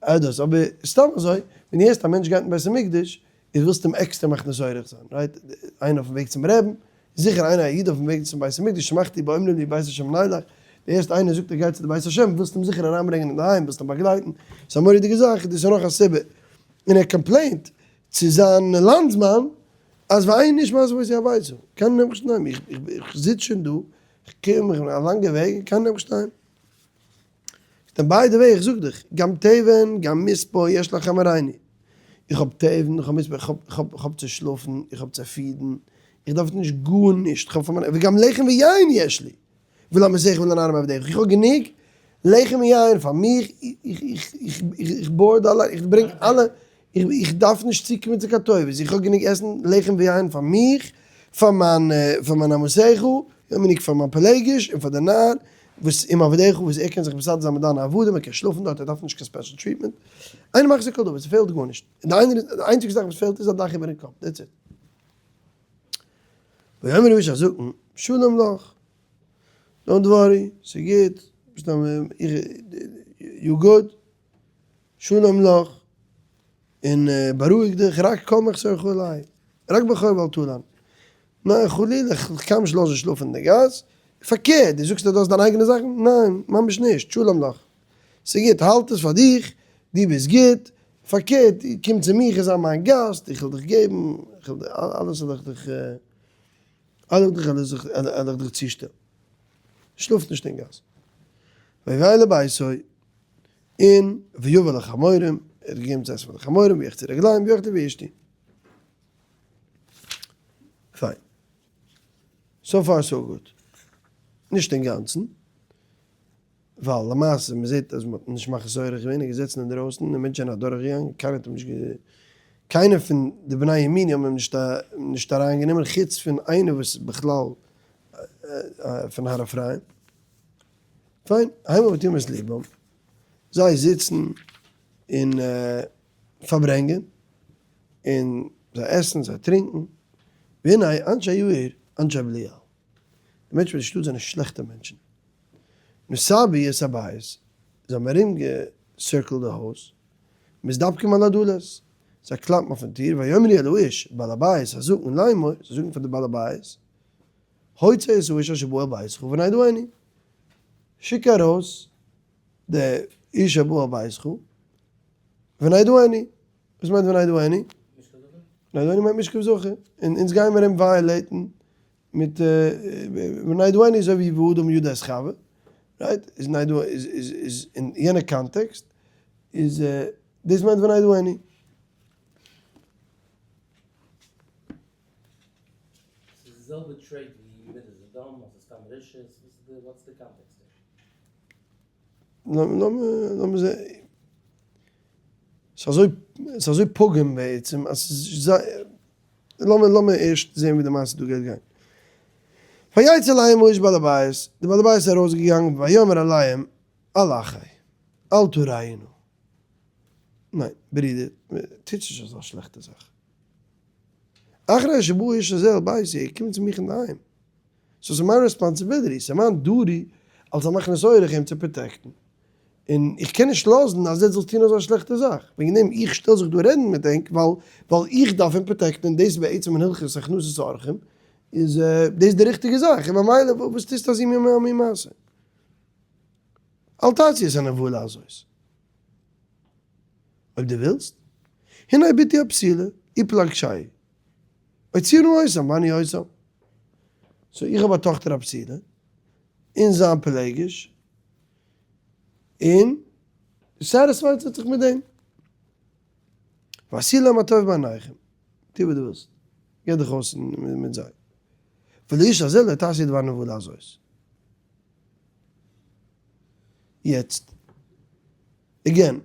אז דאס, אבער סתם אזוי ווען דו הערסט א מענטש גייט אין בית המקדש איז ווילסטו אים עקסטער מכניס אורח זיין, right? איינער אויפן וועג צום רעבן, זיכער איינער א איד אויפן וועג צום בית המקדש, שמחתי באומרים לי בית השם נלך, די ערשטע איינער זאגט ער גייט צו די בית השם, ווילסט אים זיכער אריינברענגען אינדערהיים, ווילסט אים באגלייטן, ס'איז א מורא'דיגע זאך, דאס איז נאך א סיבה. און ער complain ט צו זיין לאנדסמאן אז ואין איש מעזב אותי הביתה, קיינער נעמט מיך נישט אינדערהיים, איך זיץ שוין דא, איך קום, איך בין א לאנגע וועג, און קיינער נעמט מיך נישט אינדערהיים. דען by the way איך זאג דיך, גם תבן גם מספוא יש לחמריני, איך האב תבן, איך האב מספוא, איך האב איך האב צו שלאפן, איך האב צו feed ן, איך דארף נישט גארנישט, איך האב פאר מיין, וגם לחם ויין יש לי, ולאמתך ולנערים עבדיך, איך האב גענוג לחם און יין פאר מיך, איך board אליין, איך ברענג אלע, איך דארף נישט צוקומען צו קיין טובות, איך האב גענוג עסן, לחם ויין פאר מיך, פאר מיין פאר מיין אמתך, גענוג פאר מיין פילגש און פאר די נער וואס עם עבדיך וואס ער קען זיך מסדר זיין מיט דיינע עבדים, ער קען שלאפן דארט, ער דארף נישט קיין special treatment, אינו מחסיר כל דבר, ס'פעלט גארנישט, די איינציגסטע זאך וואס פעלט איז א דאך איבערן קאפ, that's it. ויאמר האיש הזקן, שלום לך, don't worry, ס'גוט, you good, שלום לך, און בארואיג דיך, רק כל מחסרך עלי, רק ברחוב אל תלן. ניין חלילה, איך קען נישט לאזן שלאפן אין די גאס, פארקערט, דו זאגסט אז דו האסט דיין אייגענע זאכן, ניין, ממש נישט, שלום לך, ס'גוט, האלט עס פאר דיך, דו ביסט גוט, פארקערט, קום צו מיך און זיי מיין גאסט, איך וועל דיך געבן, איך וועל אלעס וועל איך דיך, אלעס וועל איך דיך צושטעלן. שלאף נישט אין גאס. ויבא לביתו, און ויבא לחמורים, ער האט געגעבן צו עסן פאר די חמורים, ויחצו רגליהם ויאכלו וישתו. פיין. so far so good. נישט אינגאנצן. ווייל למעשה מען זעט אז מען האט נישט מכניס אורח געווען, ער איז געזעצן אינדערויסן און מענטשן זענען אדורך געגאנגען, קיינער האט אים נישט קיינער פון די בני ימיני האבן אים נישט נישט אריין גענומען חוץ פון איינער וואס איז בכלל פון הר אפרים. פיין, המה מטים את לבם, זיי זיצן און פארברענגען, און זיי עסן, זיי טרינקן, והנה אנשי העיר אנשי בליעל, די מענטשן פון די שטאט זענען שלעכטע מענטשן, נסבו את הבית, זיי האבן ארום גע circle ט די הויז, מתדפקים על הדלת, זיי קלאפן אויפן טיר, ויאמרו אל האיש, בעל הבית, הזקן לאמור, זיי זאגן פאר די בעל הבית, הוצא את האיש אשר בא אל ביתך ונדענו, שיק ארויס די איש הבא אל ביתך ונדענו, וואס מיינט ונדענו? ונדענו מיינט משכב זכר, און אונז גיימער אים violate ן מיט ונדענו איז אזוי ווי והאדם ידע את חוה, right? איז נדענו איז איז איז אין יענע קאנטעקסט איז דאס מיינט ונדענו. ס'איז די זעלבע trait ווי מידת זדון אדער סתם רשעות, וואס איז די what's די קאנטעקסט דא? לאמיר זעהן, ס'איז אזוי ס'איז אזוי פוגם בעצם אז ס'איז זייער, לאמיר לאמיר ערשט זעהן ווי די מעשה דא גייט גיין. ויצא אליהם האיש בעל הבית, די בעל הבית איז ארויסגעגאנגען ויאמר אליהם אל אחי, אל תרעונו, ניין ברידער, טוטס נישט אזא שלעכטע זאך. אחרי שבא האיש הזה אל ביתי, ער קומט צו מיך אינדערהיים, so ס'איז מיין responsibility, ס'איז מיין duty אלס א מכניס אורח אים צו protect ן, און איך קען נישט לאזן אז עטס זאלטס טון אזא שלעכטע זאך, וועגן דעם איך שטעל זיך דא רעדן מיט ענק, ווייל ווייל איך דארף אים protect ן, און דאס איז בעצם אין הלכות הכנסת אורחים, איז דאס די ריכטיגע זאך, און ממילא וואס טוסטו אזוי מין מעשה? אל תעשו את הנבלה הזאת. אויב דו ווילסט, הנה בתי הבתולה, ופלגשי. הוציאה נא אותם ואני אותם. so איך האב א טאכטער א בתולה, און זיין פילגש, און satisfied זיך מיט דעם. ועשו להם הטוב בעיניכם, טו וואס דו ווילסט, גיב דיך אויס מיט זיי. ולאיש הזה לא תעשו דבר נבלה הזאת. יעצט, again,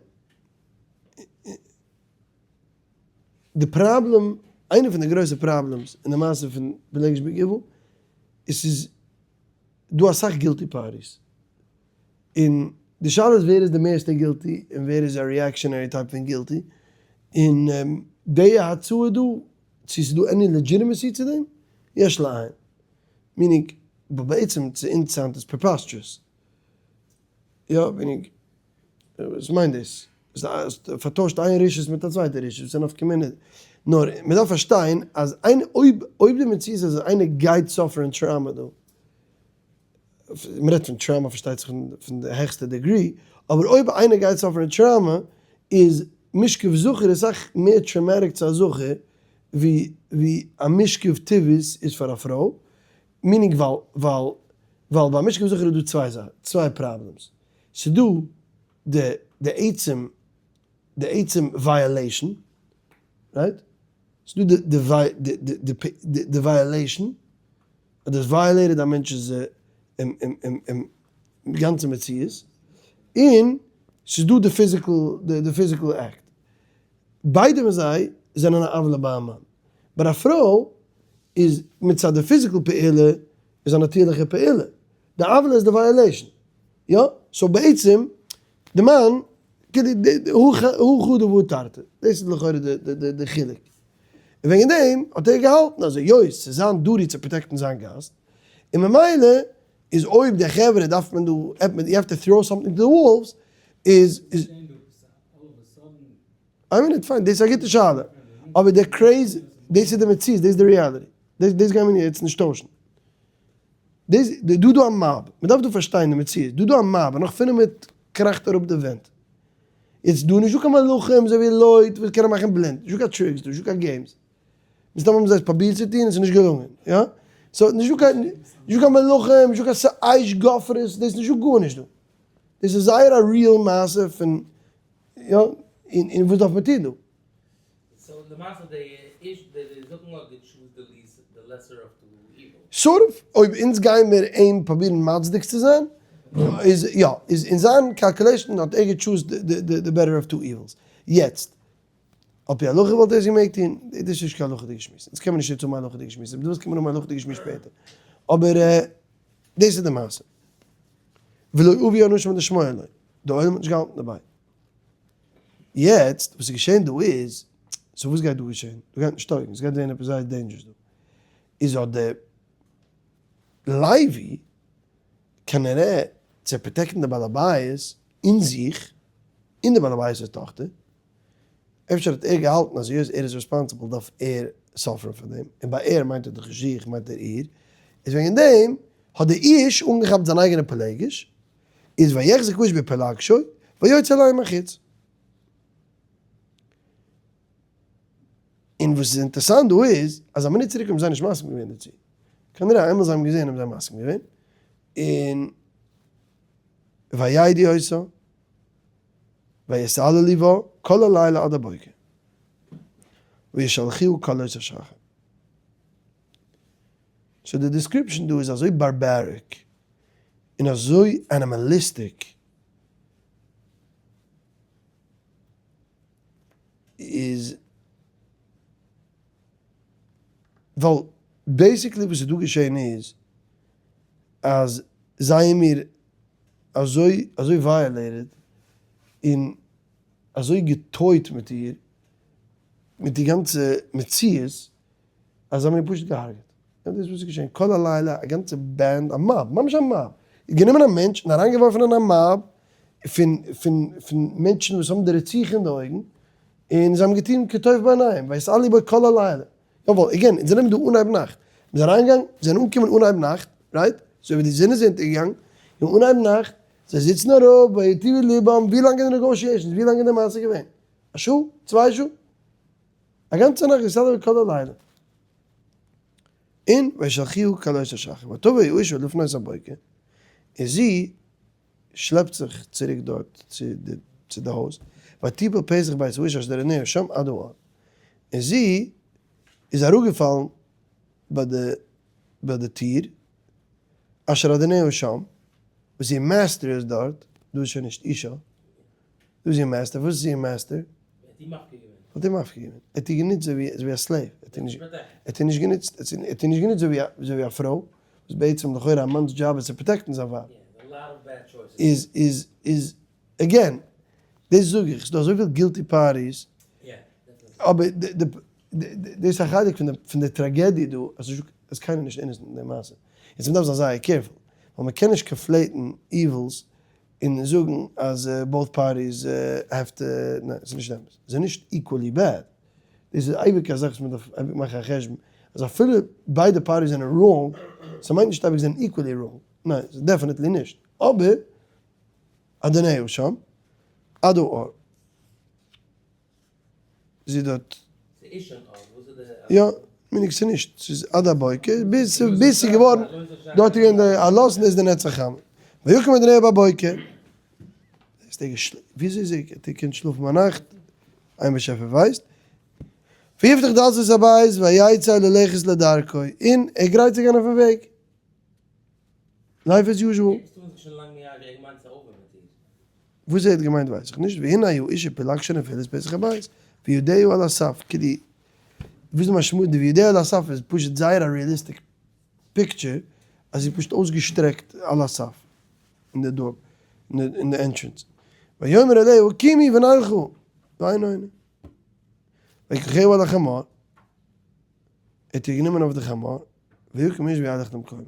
די פראבלעם, איינע פון די גרויסע problems אין די מעשה פון פילגש בגבעה, איז ס'איז דא אסאך guilty parties, און די שאלה איז ווער איז די מערסטע guilty און ווער איז א reactionary type פון guilty, און די הצעה דא, צו ס'איז דא any legitimacy צו דעם, יש לעיין. meaning, בעצם צו אונז sound עס preposterous. יא, meaning, וואס מיינט דאס? פארטוישט איין רשעות מיט א צווייטע רשעות, וואס איז א נפקא מינה? נאר מען דארף פארשטיין אז איינער, אויב אויב די מציאות איז אז איינער גייט suffer ן trauma דא. מ'רעדט פון trauma פארשטייט זיך פון די העכסטע degree, אבער אויב איינער גייט suffer ן trauma איז משכב זכר איז סאך מער traumatic צו א זכר ווי ווי א משכב טבעית איז פאר א פרוי, meaning ווייל ווייל ווייל ביי משכב זכר איז דא צוויי זאכן, צוויי problems, ס'דא די די עצם די עצם violation, right? ס'דא די די די די violation, אז דאס violate ט א מענטש'ס גאנצע מציאות, און ס'איז דא די physical די physical act. ביידע פון זיי זענען א עוולה ביי א מאן. ביי א פרוי איז מצד די physical פעולה איז א נאטירליכע פעולה. די עוולה איז די violation. יא? so בעצם די מאן כאילו הא חדא והא תרתי. דאס איז לכאורה די חילוק. און וועגן דעם האט ער געהאלטן אז היות ס'איז זיין duty צו protect ן זיין גאסט, און ממילא איז אויב די חברה דארף מען דא, you have to throw something to the wolves, איז איז. איין מינוט, פיין, דאס איז א גוטע שאלה, אבער די crazy, דאס איז די מציאות, דאס איז די reality, דאס דאס גייען מיר יעצט נישט טוישן. דאס, דא דא א mob, מען דארף דא פארשטיין די מציאות, דא דא א mob, און נאך פינף מינוט קראכט אראפ די ווענט. יעצט דא נישטא קיין מלאכים אזוי ווי לוט וואס קענען מאכן בלינד, נישטא קיין tricks דא, נישטא קיין games. מסתם האבן זיי עס פרובירט צו טון און ס'איז נישט געלונגען, יא? so נישטא קיין, נישטא קיין מלאכים, נישטא קיין אש גופרית, דאס איז נישטא גארנישט דא. דאס איז זייער א real מעשה פון, יא, און וואס דארף מען טון דא? so למעשה די איש די זאגן האט גע choose די least די lesser of two evils. sort of, אויב אונז גייען מיר אים פרובירן מצדיק צו זיין, איז יא, איז אין זיין calculation האט ער גע choose ט די better of two evils. יעצט, על פי הלכה וואלט ער עס געמעגט טון, דאס איז נישט קיין הלכה'דיגע שמועס, אונז קען מען נישט יעצט האבן א הלכה'דיגע שמועס, אויב דו ווילסט קען מען האבן א הלכה'דיגע שמועס שפעטער, אבער דאס איז די מעשה. ולא אבו אנשים לשמוע לו, די עולם האט נישט געהאלטן דערביי. יעצט וואס איז געשען דא איז, so וואס גייט דא געשען? דא גייט נישט טויגן, עס גייט ווערן עפעס זייער dangerous דא. איז האט דער לוי כנראה צו protect ן די בעל הבית אין זיך, און די בעל הבית'ס טאכטער, אפשר האט ער געהאלטן אז היות ער איז responsible דארף ער suffer ן פאר דעם, און ביי ער מיינט ער דאך נישט זיך מיינט ער איר, איז וועגן דעם האט דער איש אנגעכאפט זיין אייגענע פלגש, איז ויחזק האיש בפלגשו ויוצא אליהם החוץ. און וואס איז אינטערסאנט דא איז, אז א מינוט צוריק האבן זיי נישט מסכים געווען דערצו. כנראה איינמאל זיי האבן געזען האבן זיי מסכים געווען, און וידעו אותו ויתעללו בה כל הלילה עד הבוקר וישלחוה כלות השחר. so די description דא איז אזוי barbaric און אזוי animalistic איז ווייל basically וואס איז דא געשען איז אז זיי האבן מיר אזוי אזוי violated און אזוי גע toy ט מיט איר מיט די גאנצע מציאות אז זיי האבן איר פשוט געהארגעט. און דאס איז וואס איז געשען כל הלילה א גאנצע band א mob ממש א mob גענומען א מענטש און אריינגעווארפן אין א mob פון פון פון מענטשן וואס האבן די רציחה אין די אויגן און זיי האבן געטון כטוב בעיניהם ויתעללו בו כל הלילה. יאוואל, again, אונז זענען דא אנהייב נאכט. מ'איז אריינגעגאנגען, זענען אנגעקומען אנהייב נאכט, right? אזוי ווי די זון איז אונטערגעגאנגען, און אנהייב נאכט, זיי זיצן אראפ, ויטיבו לבם, ווי לאנג איז די negotiations, ווי לאנג איז די מעשה געווען? א שעה? צוויי שעה? א גאנצע נאכט ויתעללו בו כל הלילה. און וישלחוה כלות השחר, ותבא האשה לפנות הבוקר, און זי שלעפט זיך צוריק דארט צו די הויז, ותפול פתח בית האשה אשר אדוניה שם עד האור, און זי איז אראפגעפאלן ביי די טיר, אשר אדוניה שם, וואס איר master איז דארט, דא איז שוין נישט אישה, דא איז איר master, וואס איז איר master? האט איר מפקיר געווען, ער האט איר גענוצט אזוי ווי א slave, ער האט איר נישט גענוצט, ער האט איר נישט גענוצט אזוי ווי א פרוי, וואס בעצם לכאורה א מאנ'ס דזשאב איז צו protect ן זיין ווייב, איז איז איז again, דאס זאג איך, ס'דא אזויפיל guilty parties, אבער דאס איז א חלק פון די טראגעדיע דא, אז אז קיינער איז נישט innocent אין די מעשה, יעצט מ'דארף זיין זייער careful, ווייל מ'קען נישט conflate ן evils און זאגן אז both parties have to, ניין ס'איז נישט אמת, זיי זענען נישט equally bad, דאס איז אייביג א זאך וואס מ'דארף אייביג מאכן א חשבון, אז אפילו ביידע parties זענען wrong, ס'מיינט נישט אייביג זיי זענען equally wrong. ניין, ס'איז definitely נישט. אבער אדונהו שם, עד האור. זי דארט. ס'איז שוין אור, וואס איז די. יא, מיין איך ס'איז נישט, ס'איז עד הבוקר, ביז ביז ס'איז געווארן, דארט איז געווען די עלות און דאס איז די נץ החמה. ויקום אדונהו בבוקר. וויאזוי איז ער געקענט שלאפן ביינאכט? איין באשעפער ווייסט. ויפתח דלתות הבית ויצא ללכת לדרכו, און ער גרייט זיך גיין אויפן וועג. Life as usual. וואס ער האט געמיינט ווייס איך נישט, והנה האשה פילגשו נופלת פתח הבית, וידיה על הסף, כדי, וואס איז די משמעות די וידיה על הסף איז פשוט זייער א realistic picture, אז זי איז פשוט אויסגעשטרעקט על הסף אין די door, אין די entrance, ויאמר אליה קומי ונלכה, ואינו עונה. ויקחהו על החמור, ער האט איר גענומען אויף די חמור, ויקום האיש וילך למקומו.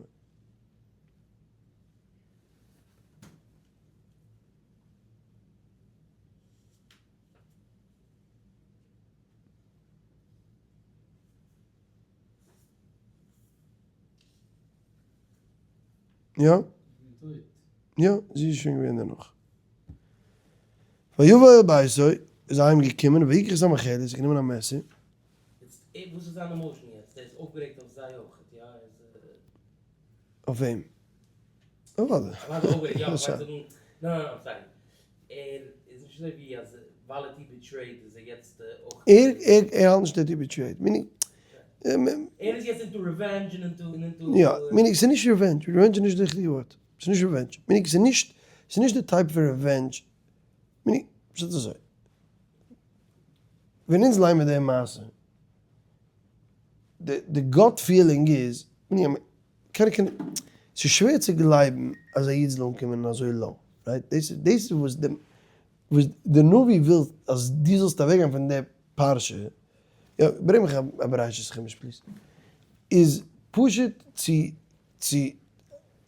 יא? יא, זי איז שוין געווען דערנאך. ויבא אל ביתו, איז אהיים געקומען, ויקח את המחבת, זיך גענומען א מעסער. וואס איז זיין emotion יעצט? ער איז אויפגערעגט אויף זיי אויך, יא? אויף וועם? אוודאי. אוודאי אויפגערעגט, יא, איך מיין זאגן, ניין ניין I'm sorry. ער איז נישט אזוי ווי אז ווייל ער האט איר betrayed איז ער יעצט אויך. ער ער האלט נישט ער האט איר betrayed, meaning. ער איז יעצט into revenge און into און into. יא, meaning ס'איז נישט revenge, revenge איז נישט די ריכטיגע ווארט, ס'איז נישט revenge, meaning ס'איז נישט, ס'איז נישט די type פון revenge, meaning, פשט אזוי, ווען אונז ליינען מיר די מעשה, די gut feeling איז, meaning קען קען, ס'איז שווער צו גלייבן אז א איד זאל אנקומען אזוי low, right? דאס איז וואס די וואס די נביא וויל אז דו זאלסט אוועקגיין פון די פרשה, יא, ברענג מיך א בראשית חומש please, איז פשוט צו צו,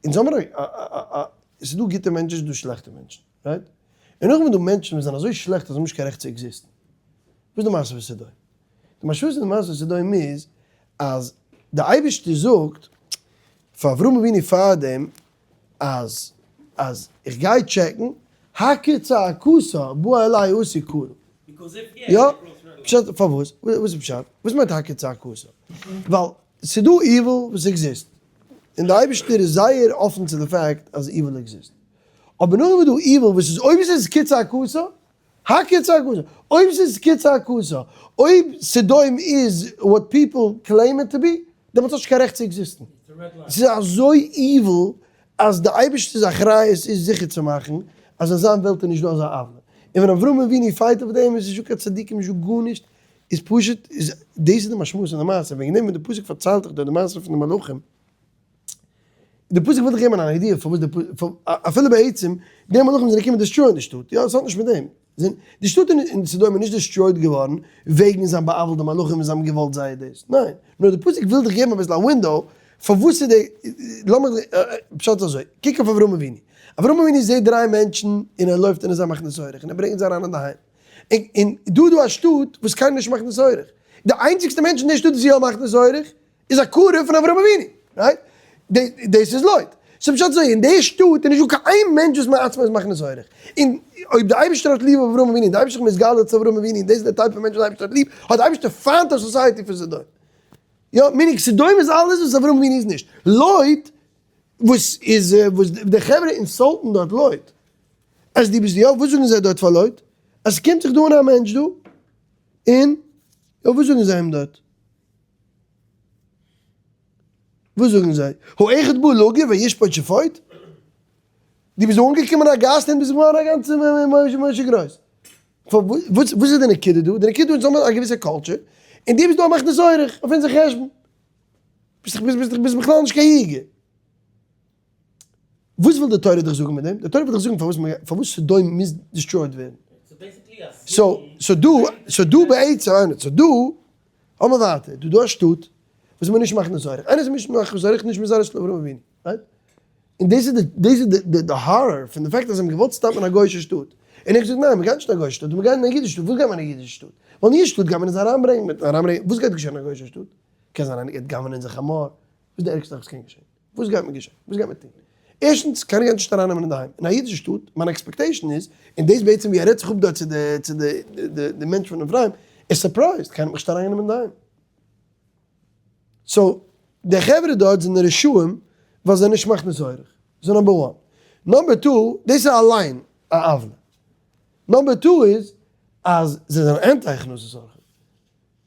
אונז האמיר א א א, ס'איז דא גוטע מענטשן ס'איז דא שלעכטע מענטשן, right? און נאכדעם איז דא מענטשן וואס זענען אזוי שלעכט אז זיי האבן נישט קיין רעכט צו exist ן. וואס איז די מעשה פון סדום? די משמעות פון די מעשה פון סדום איז אז די אייבערשטער זאגט פאר אברהם אבינו פארדעם אז אז איך גיי טשעקן, הכצעקתה באה אלי עשי קרא. יא? פשט פארוואס? וואס איז פשט? וואס מיינט הכצעקתה? ווייל ס'איז דא evil וואס exist, און די אייבערשטער איז זייער אפן צו די fact אז evil exist. אבער נאכדעם איז דא evil וואס איז אויב ס'איז כצעקתה, הכצעקתה, אויב ס'איז כצעקתה, אויב סדום איז what people claim it to be, דעמאלטס האט נישט קיין רעכט צו exist ן. ס'איז אזוי evil אז די אייבערשטער'ס אחריות איז זיכער צו מאכן אז אין זיין וועלט איז נישט דא אזא עוולה. און ווען אברהם אבינו fight אויף דעם איז נישטא קיין צדיקים נישטא גארנישט, איז פשוט איז דאס איז די משמעות פון די מעשה, וועגן דעם ווען די פסוק פארציילט דיך דא די מעשה פון די מלאכים, די פסוק וויל דיך געבן אן idea פארוואס די אפילו בעצם די מלאכים זענען געקומען destroy ען די שטאט, יא עס האט נישט מיט דעם, די שטאט אין סדום איז נישט destroyed געווארן וועגן זיי האבן בא'עוול'ט די מלאכים און זיי האבן געוואלט זייער דאס, ניין, נאר די פסוק וויל דיך געבן אביסל א window פארוואס איז די, לאמיך פשט אזוי, קוק אויף אברהם אבינו, אברהם אבינו זעט דריי מענטשן און ער לויפט און איז זיי מכניס אורח און ער ברענגט זיי אריין אינדערהיים, און דא איז דא א שטאט וואס קיינער נישט מכניס אורח, די איינציגסטע מענטש אין די שטאט וואס איז יא מכניס אורח איז א קרוב פון אברהם אבינו, right? דאס איז לוט. ס'איז פשט אזוי, אין די שטאט איז נישטא קיין איין מענטש וואס מעצמו איז מכניס אורח. און אויב די אייבערשטער האט ליב אברהם אבינו, און די אייבערשטער איז מתגלה צו אברהם אבינו, און דאס איז די type פון מענטש וואס די אייבערשטער האט ליב, האט די אייבערשטער פיינט א society פון סדום. יא, meaning סדום איז אלעס וואס אברהם אבינו איז נישט. לוט, וואס איז, וואס די חברה insult ן דארט לוט, אז דו ביסט יא, וואס זאגן זיי דארט פאר לוט? אז ס'קומט זיך דא אן א מענטש דא, און, יא, וואס זאגן זיי אים דארט? וואס זאגן זיי? האחד בא לגור וישפוט שפוט? דו ביסט אנגעקומען א גאסט און ביסט געווארן א גאנצע משה גרויס. וואס איז די נקודה דא? די נקודה איז אונז האבן א געוויסע culture, און דו ביסט דא א מכניס אורח אויף אונזער חשבון. ביסט בכלל נישט קיין היגע. וואס וויל די תורה דיך זאגן מיט דעם? די תורה וויל דיך זאגן פארוואס סדום מוז destroyed ווערן. so דא, so דא בעצם, so דא, האבן מיר ווייטער, דא דא א שטאט וואס מ'איז נישט מכניס אורח, איינער איז נישט מכניס אורח נישט מזרעו של אברהם אבינו, right? און דאס איז די, דאס איז די די horror פון די fact אז זיי האבן געוואלט stop ן א גוי'אישע שטאט, און ער האט געזאגט ניין מ'גייט נישט אין א גוי'אישע שטאט, מ'גייט אין א אידישע שטאט, וואס גייט מען אין א אידישע שטאט? ווייל אין אידישע שטאט גייט מען אונז אריינברענגען, מיט אריינברענגען, וואס גייט געשען אין א גוי'אישע שטאט? קען זיין איינער גייט גנב'ענען אונזער חמור, וואס איז די ערגסטע זאך וואס קען געשען? וואס גייט מיר געשען? וואס גייט מען טון? ערשטנס, קיינער גייט נישט ארייננעמען אינדערהיים. אין א אידישע שטאט, מיין expectation איז, און דאס בעצם ווי ער רעדט זיך אפ דארט צו די צו די די מענטש פון אפרים, איז surprised, קיינער האט מיך נישט אריינגענומען אינדערהיים. so, די חברה דארט זענען רשעים ווייל זיי זענען נישט מכניס אורח. ס'איז number one. number two, דאס איז אליין א עוולה. number two איז אז זיי זענען anti הכנסת אורחים.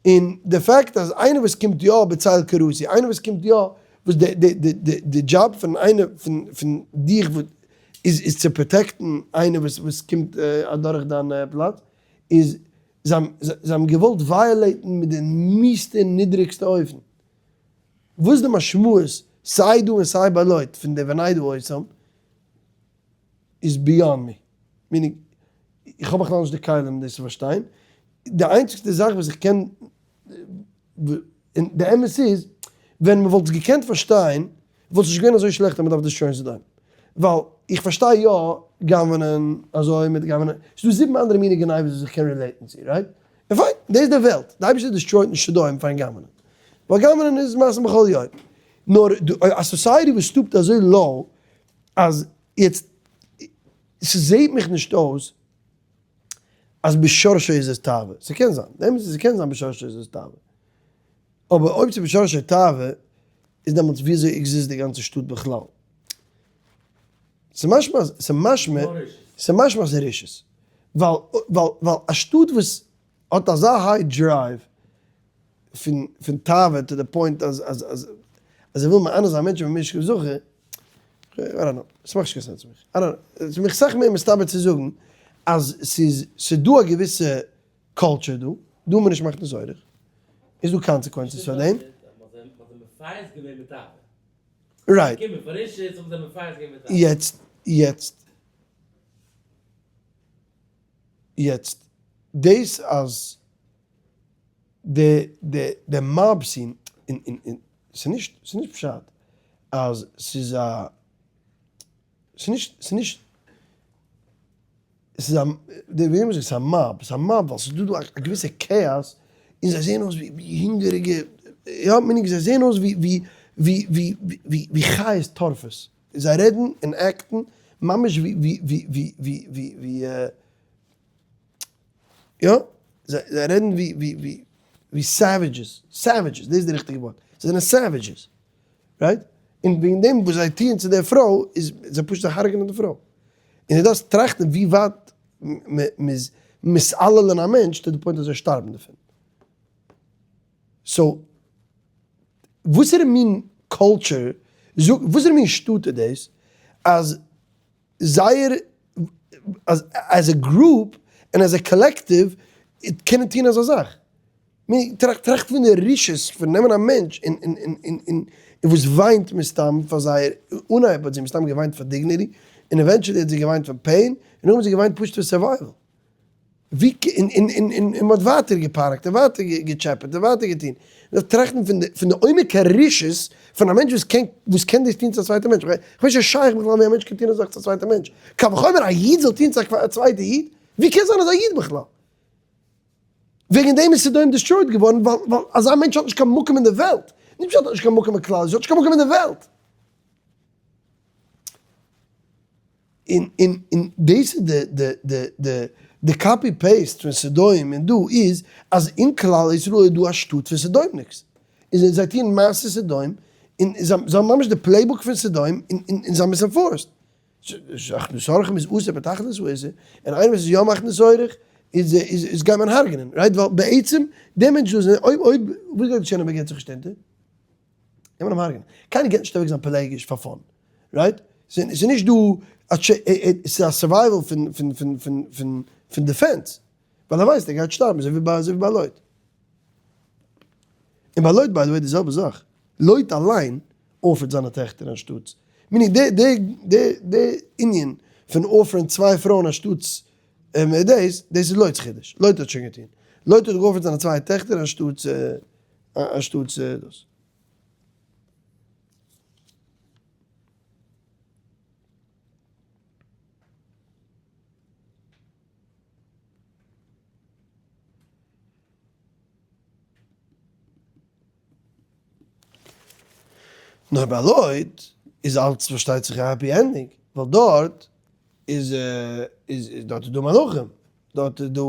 און די fact אז איינער וואס קומט יא בצל קורתי, איינער וואס קומט יא, וואס די די די די די דזשאב פון איינער פון פון דיך איז איז צו protect ן איינער וואס וואס קומט אדורך דיין פלאץ, איז זיי זיי האבן געוואלט violate ן מיט די מיאוס'טע און נידריגסטע אופן. וואס איז די משמעות סיי דא און סיי ביי לוט פון די ונדעה אותם איז beyond me. meaning איך האב בכלל נישט די כלים דאס צו פארשטיין. די איינציגסטע זאך וואס איך קען, און די אמת איז, ווען מען וואלט עס געקענט פארשטיין, וואלט עס נישט געווען אזוי שלעכט אז מען דארף destroy ען סדום. ווייל איך פארשטיי יא גנב'נען אזוי מיט גנב'נען, ס'איז דא זיבן אנדערע מיני גניבות וואס איך קען relate ן צו, right? און פיין, דאס איז די וועלט, די אייבערשטער destroy ט נישט סדום פארן גנב'נען. ווייל גנב'נען איז מעשים בכל יום. נאר א society וואס stoop ט אזוי low אז יעצט, ס'זעהט מיך נישט אויס אז בשורשו איז עס תאווה, ס'קען זיין, די אמת איז ס'קען זיין בשורשו איז עס תאווה, אבער אויב ס'איז בשורשו תאווה, איז דעמאלטס וויאזוי exist די גאנצע שטאט בכלל? ס'משמע אז, ס'משמע, ס'משמע אז ס'איז רשעות, ווייל, ווייל, ווייל א שטאט וואס האט אזא high drive פון, פון תאווה to the point אז, אז, אז, אז זיי ווילן מענה זיין מענטשן במשכב זכר, I don't know, ס'מאכט נישט קיין sense פאר מיך, I don't know, ס'איז מיך סאך מער מסתבר צו זאגן אז ס'איז, ס'איז דא א געוויסע culture דא, דא מען נישט מאכט נישט זורח, איז דא consequences פאר דעם. right. יעצט, יעצט, יעצט, דאס אז די, די, די mob scene, און, און, און, ס'איז נישט, ס'איז נישט פשט אז ס'איז א, ס'איז נישט, ס'איז נישט, ס'איז א, די ווי מ'זאגט ס'איז א mob, ס'איז א mob ווייל ס'איז דא דא א געוויסע כאאס, און זיי זעען אויס ווי הונגעריגע, יא meaning זיי זעען אויס ווי ווי ווי ווי ווי ווי חיות טורפות, זיי רעדן און act ן ממש ווי ווי ווי ווי ווי ווי ווי יא, זיי רעדן ווי ווי ווי ווי savages, savages, דאס איז די ריכטיגע ווארט, זיי זענען savages, right? און וועגן דעם וואס זיי טוען צו דער פרוי איז זיי פשוט זיי הרג'נען די פרוי. און דו דארפסט טראכטן ווי ווייט מ'איז מתעלל אין א מענטש to the point אז זיי שטארבן דערפון. so, וואסערע מין culture, וואסערע מין שטאט איז דאס אז זייער אז as a group און as a collective קענען טון אזא זאך. טראכט פון די רשעות פון נעמען א מענטש און און און און און וואס וויינט מסתם פאר זייער, אנהייב האט זי מסתם געוויינט פאר dignity און eventually האט זי געוויינט פאר pain און נאכדעם האט זי געוויינט פשוט פאר survival. ווי און און און און און מ'האט ווייטער געפארקט און ווייטער געטשעפעט און ווייטער געטון. מ'דארף טראכטן פון די פון די עומק הרשעות פון א מענטש וואס קען וואס קען דאס טון צו א צווייטע מענטש. כ'ווייס נישט שייך בכלל ווי א מענטש קען טון אזא זאך צו א צווייטע מענטש. קל וחומר א איד זאל טון צו א צווייטע איד? ווי קען זיין אזא איד בכלל? וועגן דעם איז סדום destroyed געווארן ווייל ווייל אזא מענטש האט נישט קיין מקום אין די וועלט. נישט פשט האט נישט קיין מקום אין כלל ישראל, האט נישט קיין מקום אין די וועלט. און און און דאס איז די די די די די copy paste פון סדום און דא איז אז אין כלל ישראל איז דא א שטאט פון סדום'ניקס און זיי זיי טוען מעשה סדום און זיי זיי האבן ממש די playbook פון סדום און און און זיי האבן עס enforced. הכנסת אורחים איז אסור בתכלית האיסור און איינער וואס איז יא מכניס אורח איז איז איז גייט מען הרג'נען right ווייל בעצם דער מענטש דא איז אויב אויב וואס גייט געשען אויב ער געט זיך נישט אונטער? קען מען אים הרג'נען. קיינער געט נישט אוועק זיין פילגש פאר fun. right? ס'איז נישט דא א טש ס'איז א survival פון פון פון פון פון פון defense. ווייל ער ווייסט ער גייט שטארבן אזוי ווי ביי אזוי ווי ביי לוט. און ביי לוט by the way די זעלבע זאך. לוט אליין offer ט זיינע טעכטער אנשטאטס. meaning די די די די ענין פון offer ן צוויי פרויען אנשטאטס דאס, דאס איז לוט'ס חידוש. לוט האט שוין געטון. לוט האט גע offer ט זיינע צוויי טעכטער אנשטאטס אנשטאטס דאס. נאר ביי לוט. איז אלץ פארשטייט זיך א happy ending, ווייל דארט איז איז דארט איז דא מלאכים, דארט איז דא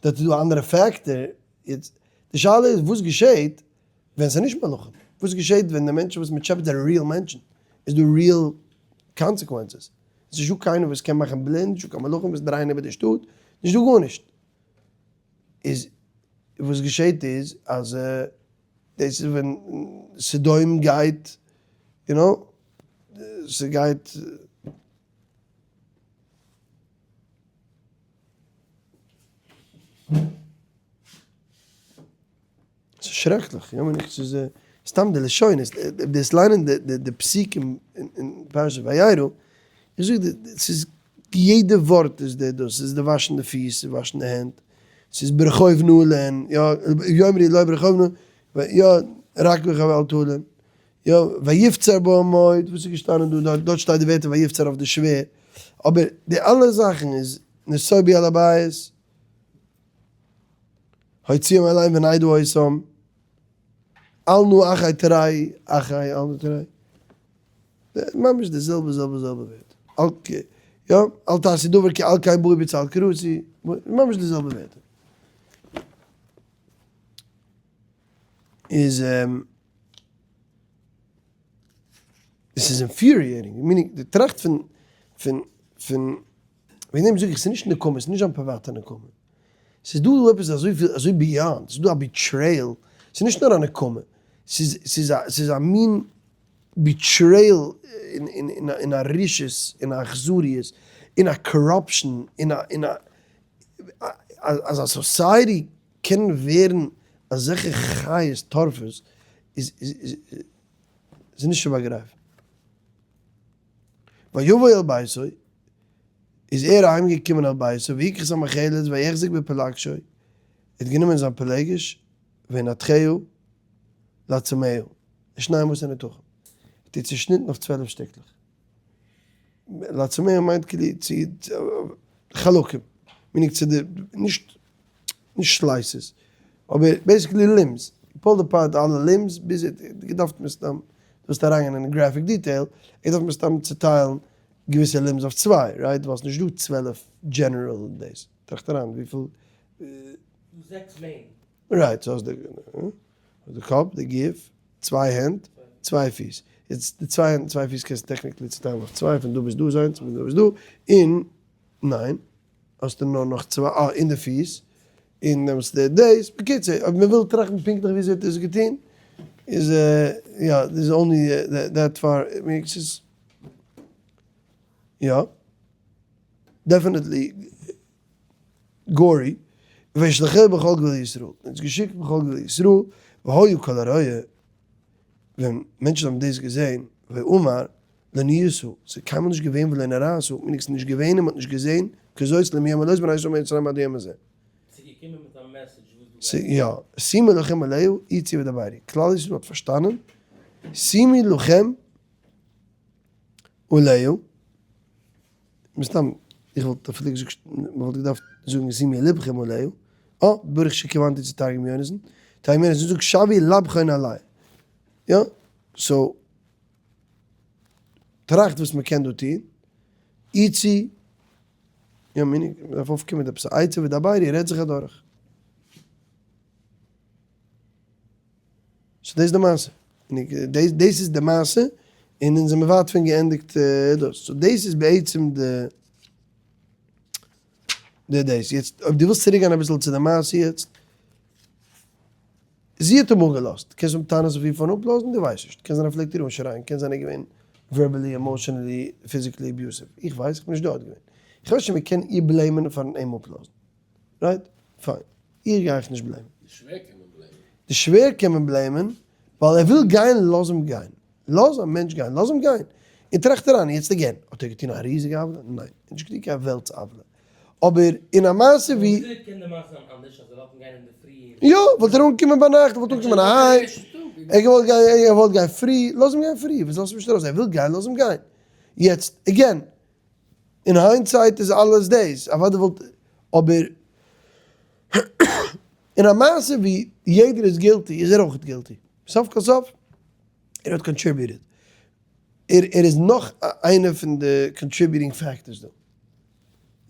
דארט איז דא אנדערע factor, יעצט די שאלה איז וואס געשעהט ווען ס'איז נישט מלאכים? וואס געשעהט ווען די מענטשן וואס מ'טשעפעט זענען real מענטשן? איז דא real consequences? ס'איז נישטא קיינער וואס קען מאכן בלינד, נישטא קיין מלאכים וואס דרייען איבער די שטאט, נישטא גארנישט. איז וואס געשעהט איז אז דאס איז ווען סדום גייט, you know, ס'גייט. ס'איז שרעקליך, יא מיין איך ס'איז סתם די לשונות, דאס ליינען די פסוקים אין פרשת וירא, איך זאג דיר ס'איז יעדע ווארט איז די דאס, ס'איז די וואשן די פיס, די וואשן די הענט, ס'איז ברחוב נעלין, יא, יאמרו לא ברחוב נעלין, יא, רק ברחוב אל תלין, יא, ויפצר בם מאוד, וואס איז געשטאנען דא דארט, דארט שטייט די ווערטער ויפצר אויף די שווער, אבער די אלע זאכן איז נסובי על הבית. הוציאם אליין ונדעה אותם, אל נא אחי תראי, אחי אל נא תראי, ממש די זעלבע זעלבע זעלבע ווערטער, אל כ יא, אל תעשי דבר כי על כן באו בצל קרתי, ממש די זעלבע ווערטער. איז עס איז infuriating, meaning די טראכט פון פון פון וועגן דעם זאג איך ס'איז נישט נקמה, ס'איז נישט זיין פריוואטע נקמה. ס'איז דא עפעס אזויפיל, אזוי beyond, ס'איז דא א betrayal, ס'איז נישט נאר א נקמה, ס'איז ס'איז א ס'איז א מין betrayal און א רשעות און א אכזריות און א corruption און א און א אז א society קען ווערן אזעלכע חיות טורפות איז איז איז נישט צו באגרייפן. ויבוא אל ביתו, איז ער אהיים געקומען אל ביתו, ויקח את המאכלת ויחזיק בפלגשו, ער האט גענומען זיין פלגש, וינתחהו לעצמיה, לשנים עשר נתחים, האט איר צעשניטן אויף 12 שטיקלעך. לעצמיה מיינט כאילו צו חלקים, meaning צו די, נישט נישט slices, אבער basically limbs, pulled apart אלע limbs ביז ער האט געדארפט מסתם, דו ווילסט אריינגיין אין graphic detail, ער דארף מסתם צוטיילן געוויסע limbs אויף צוויי, right? ווייל ס'נישט דא 12 general דאס, טראכט אריין וויפיל. דא זעקס main. Right, so האסט די קאפ, די גוף, צוויי הענט, צוויי פיס. יעצט די צוויי הענט און צוויי פיס קענסטו technically צוטיילן אויף צוויי, פון דא ביז דא איז איינס, פון דא ביז דא, און ניין, האסטו נאר נאך צוויי, אה, און די פיס, און דעמאלטס די דאס, בקיצור, אויב מען וויל טראכטן פונקטליך וויאזוי האט ער עס געטון, איז יא, איז only that far, ס'איז, יא, definitely gory, וישלחהו בכל גבול ישראל, און עס געשיקט בכל גבול ישראל, והיה כל הרואה, ווען מענטשן האבן דאס געזען, ואמר, לא נראתה, ס'איז קיינמאל נישט געווען ולא נראתה, מיינט ס'איז נישט געווען און מ'האט נישט געזען, כזאת לא מיום עלות בני ישראל ממצרים עד היום הזה. ס'איז געקומען מיט א message וואס דא גייט. יא, שימו לכם עליה, יצאו ודברו, כלל ישראל האט פארשטאנען, שימו לכם עליה, מסתם, איך וואלט אפילו געזאגט, מ'וואלט געדארפט זאגן שימו לבכם עליה, אה, ברוך שכיוונתי צו תרגום יונתן, תרגום יונתן זאגט שויו לבכון עליה, יא, so. טראכט וואס מ'קען דא טון, איצי, יא מיני, מ'דארף אויפקומען מיט עפעס א עצה ודברי, רעד זיך אדורך. So דאס איז די מעשה. דאס איז די מעשה, און אונז זעמיר ווייט פון געענדיגט דאס. So דאס איז בעצם די די דאס. יעצט אויב דו ווילסט צוריק גיין אביסל צו די מעשה יעצט. זי האט אים אפגעלאזט. קענסט האבן טענות אויף איר פארן אפלאזן? דו ווייסט נישט. קען זיין ער פלעגט איר אנשרייען, קען זיין ער איז געווען verbally, emotionally, physically abusive. איך ווייס, איך בין נישט דארט געווען. איך ווייס נישט אויב מ'קען איר blame ען פארן אים אפלאזן. Right? Fine. איר גיי איך נישט blame ען. די שווער קען מען blame ען. די שווער קען מען blame ען, ווייל ער וויל גיין, לאז אים גיין. לאז א מענטש גיין, לאז אים גיין. און טראכט אריין, יעצט again, האט ער געטון א ריזיגע עוולה? ניין, ער האט נישט געטון קיין וועלטס עוולה. אבער אין א מעשה ווי. וויאזוי קען די מעשה זיין אנדערש אז ער לאזט אים גיין אינדערפרי און. יא, וואלט ער אנגעקומען ביינאכט, וואלט אנגעקומען אהיים, ער געוואלט גיין, ער וואלט גיין פרי, לאז אים גיין פרי, וואס לאזט אים נישט ארויס, ער וויל גיין, לאז אים גיין. יעצט, again, אין hindsight איז אלעס דאס, אוודאי וואלט, אבער אין א מעשה ווי יעדער איז guilty, איז ער אויך guilty. סוף כל סוף, ער האט contributed. ער ער איז נאך איינע פון די contributing factors דא.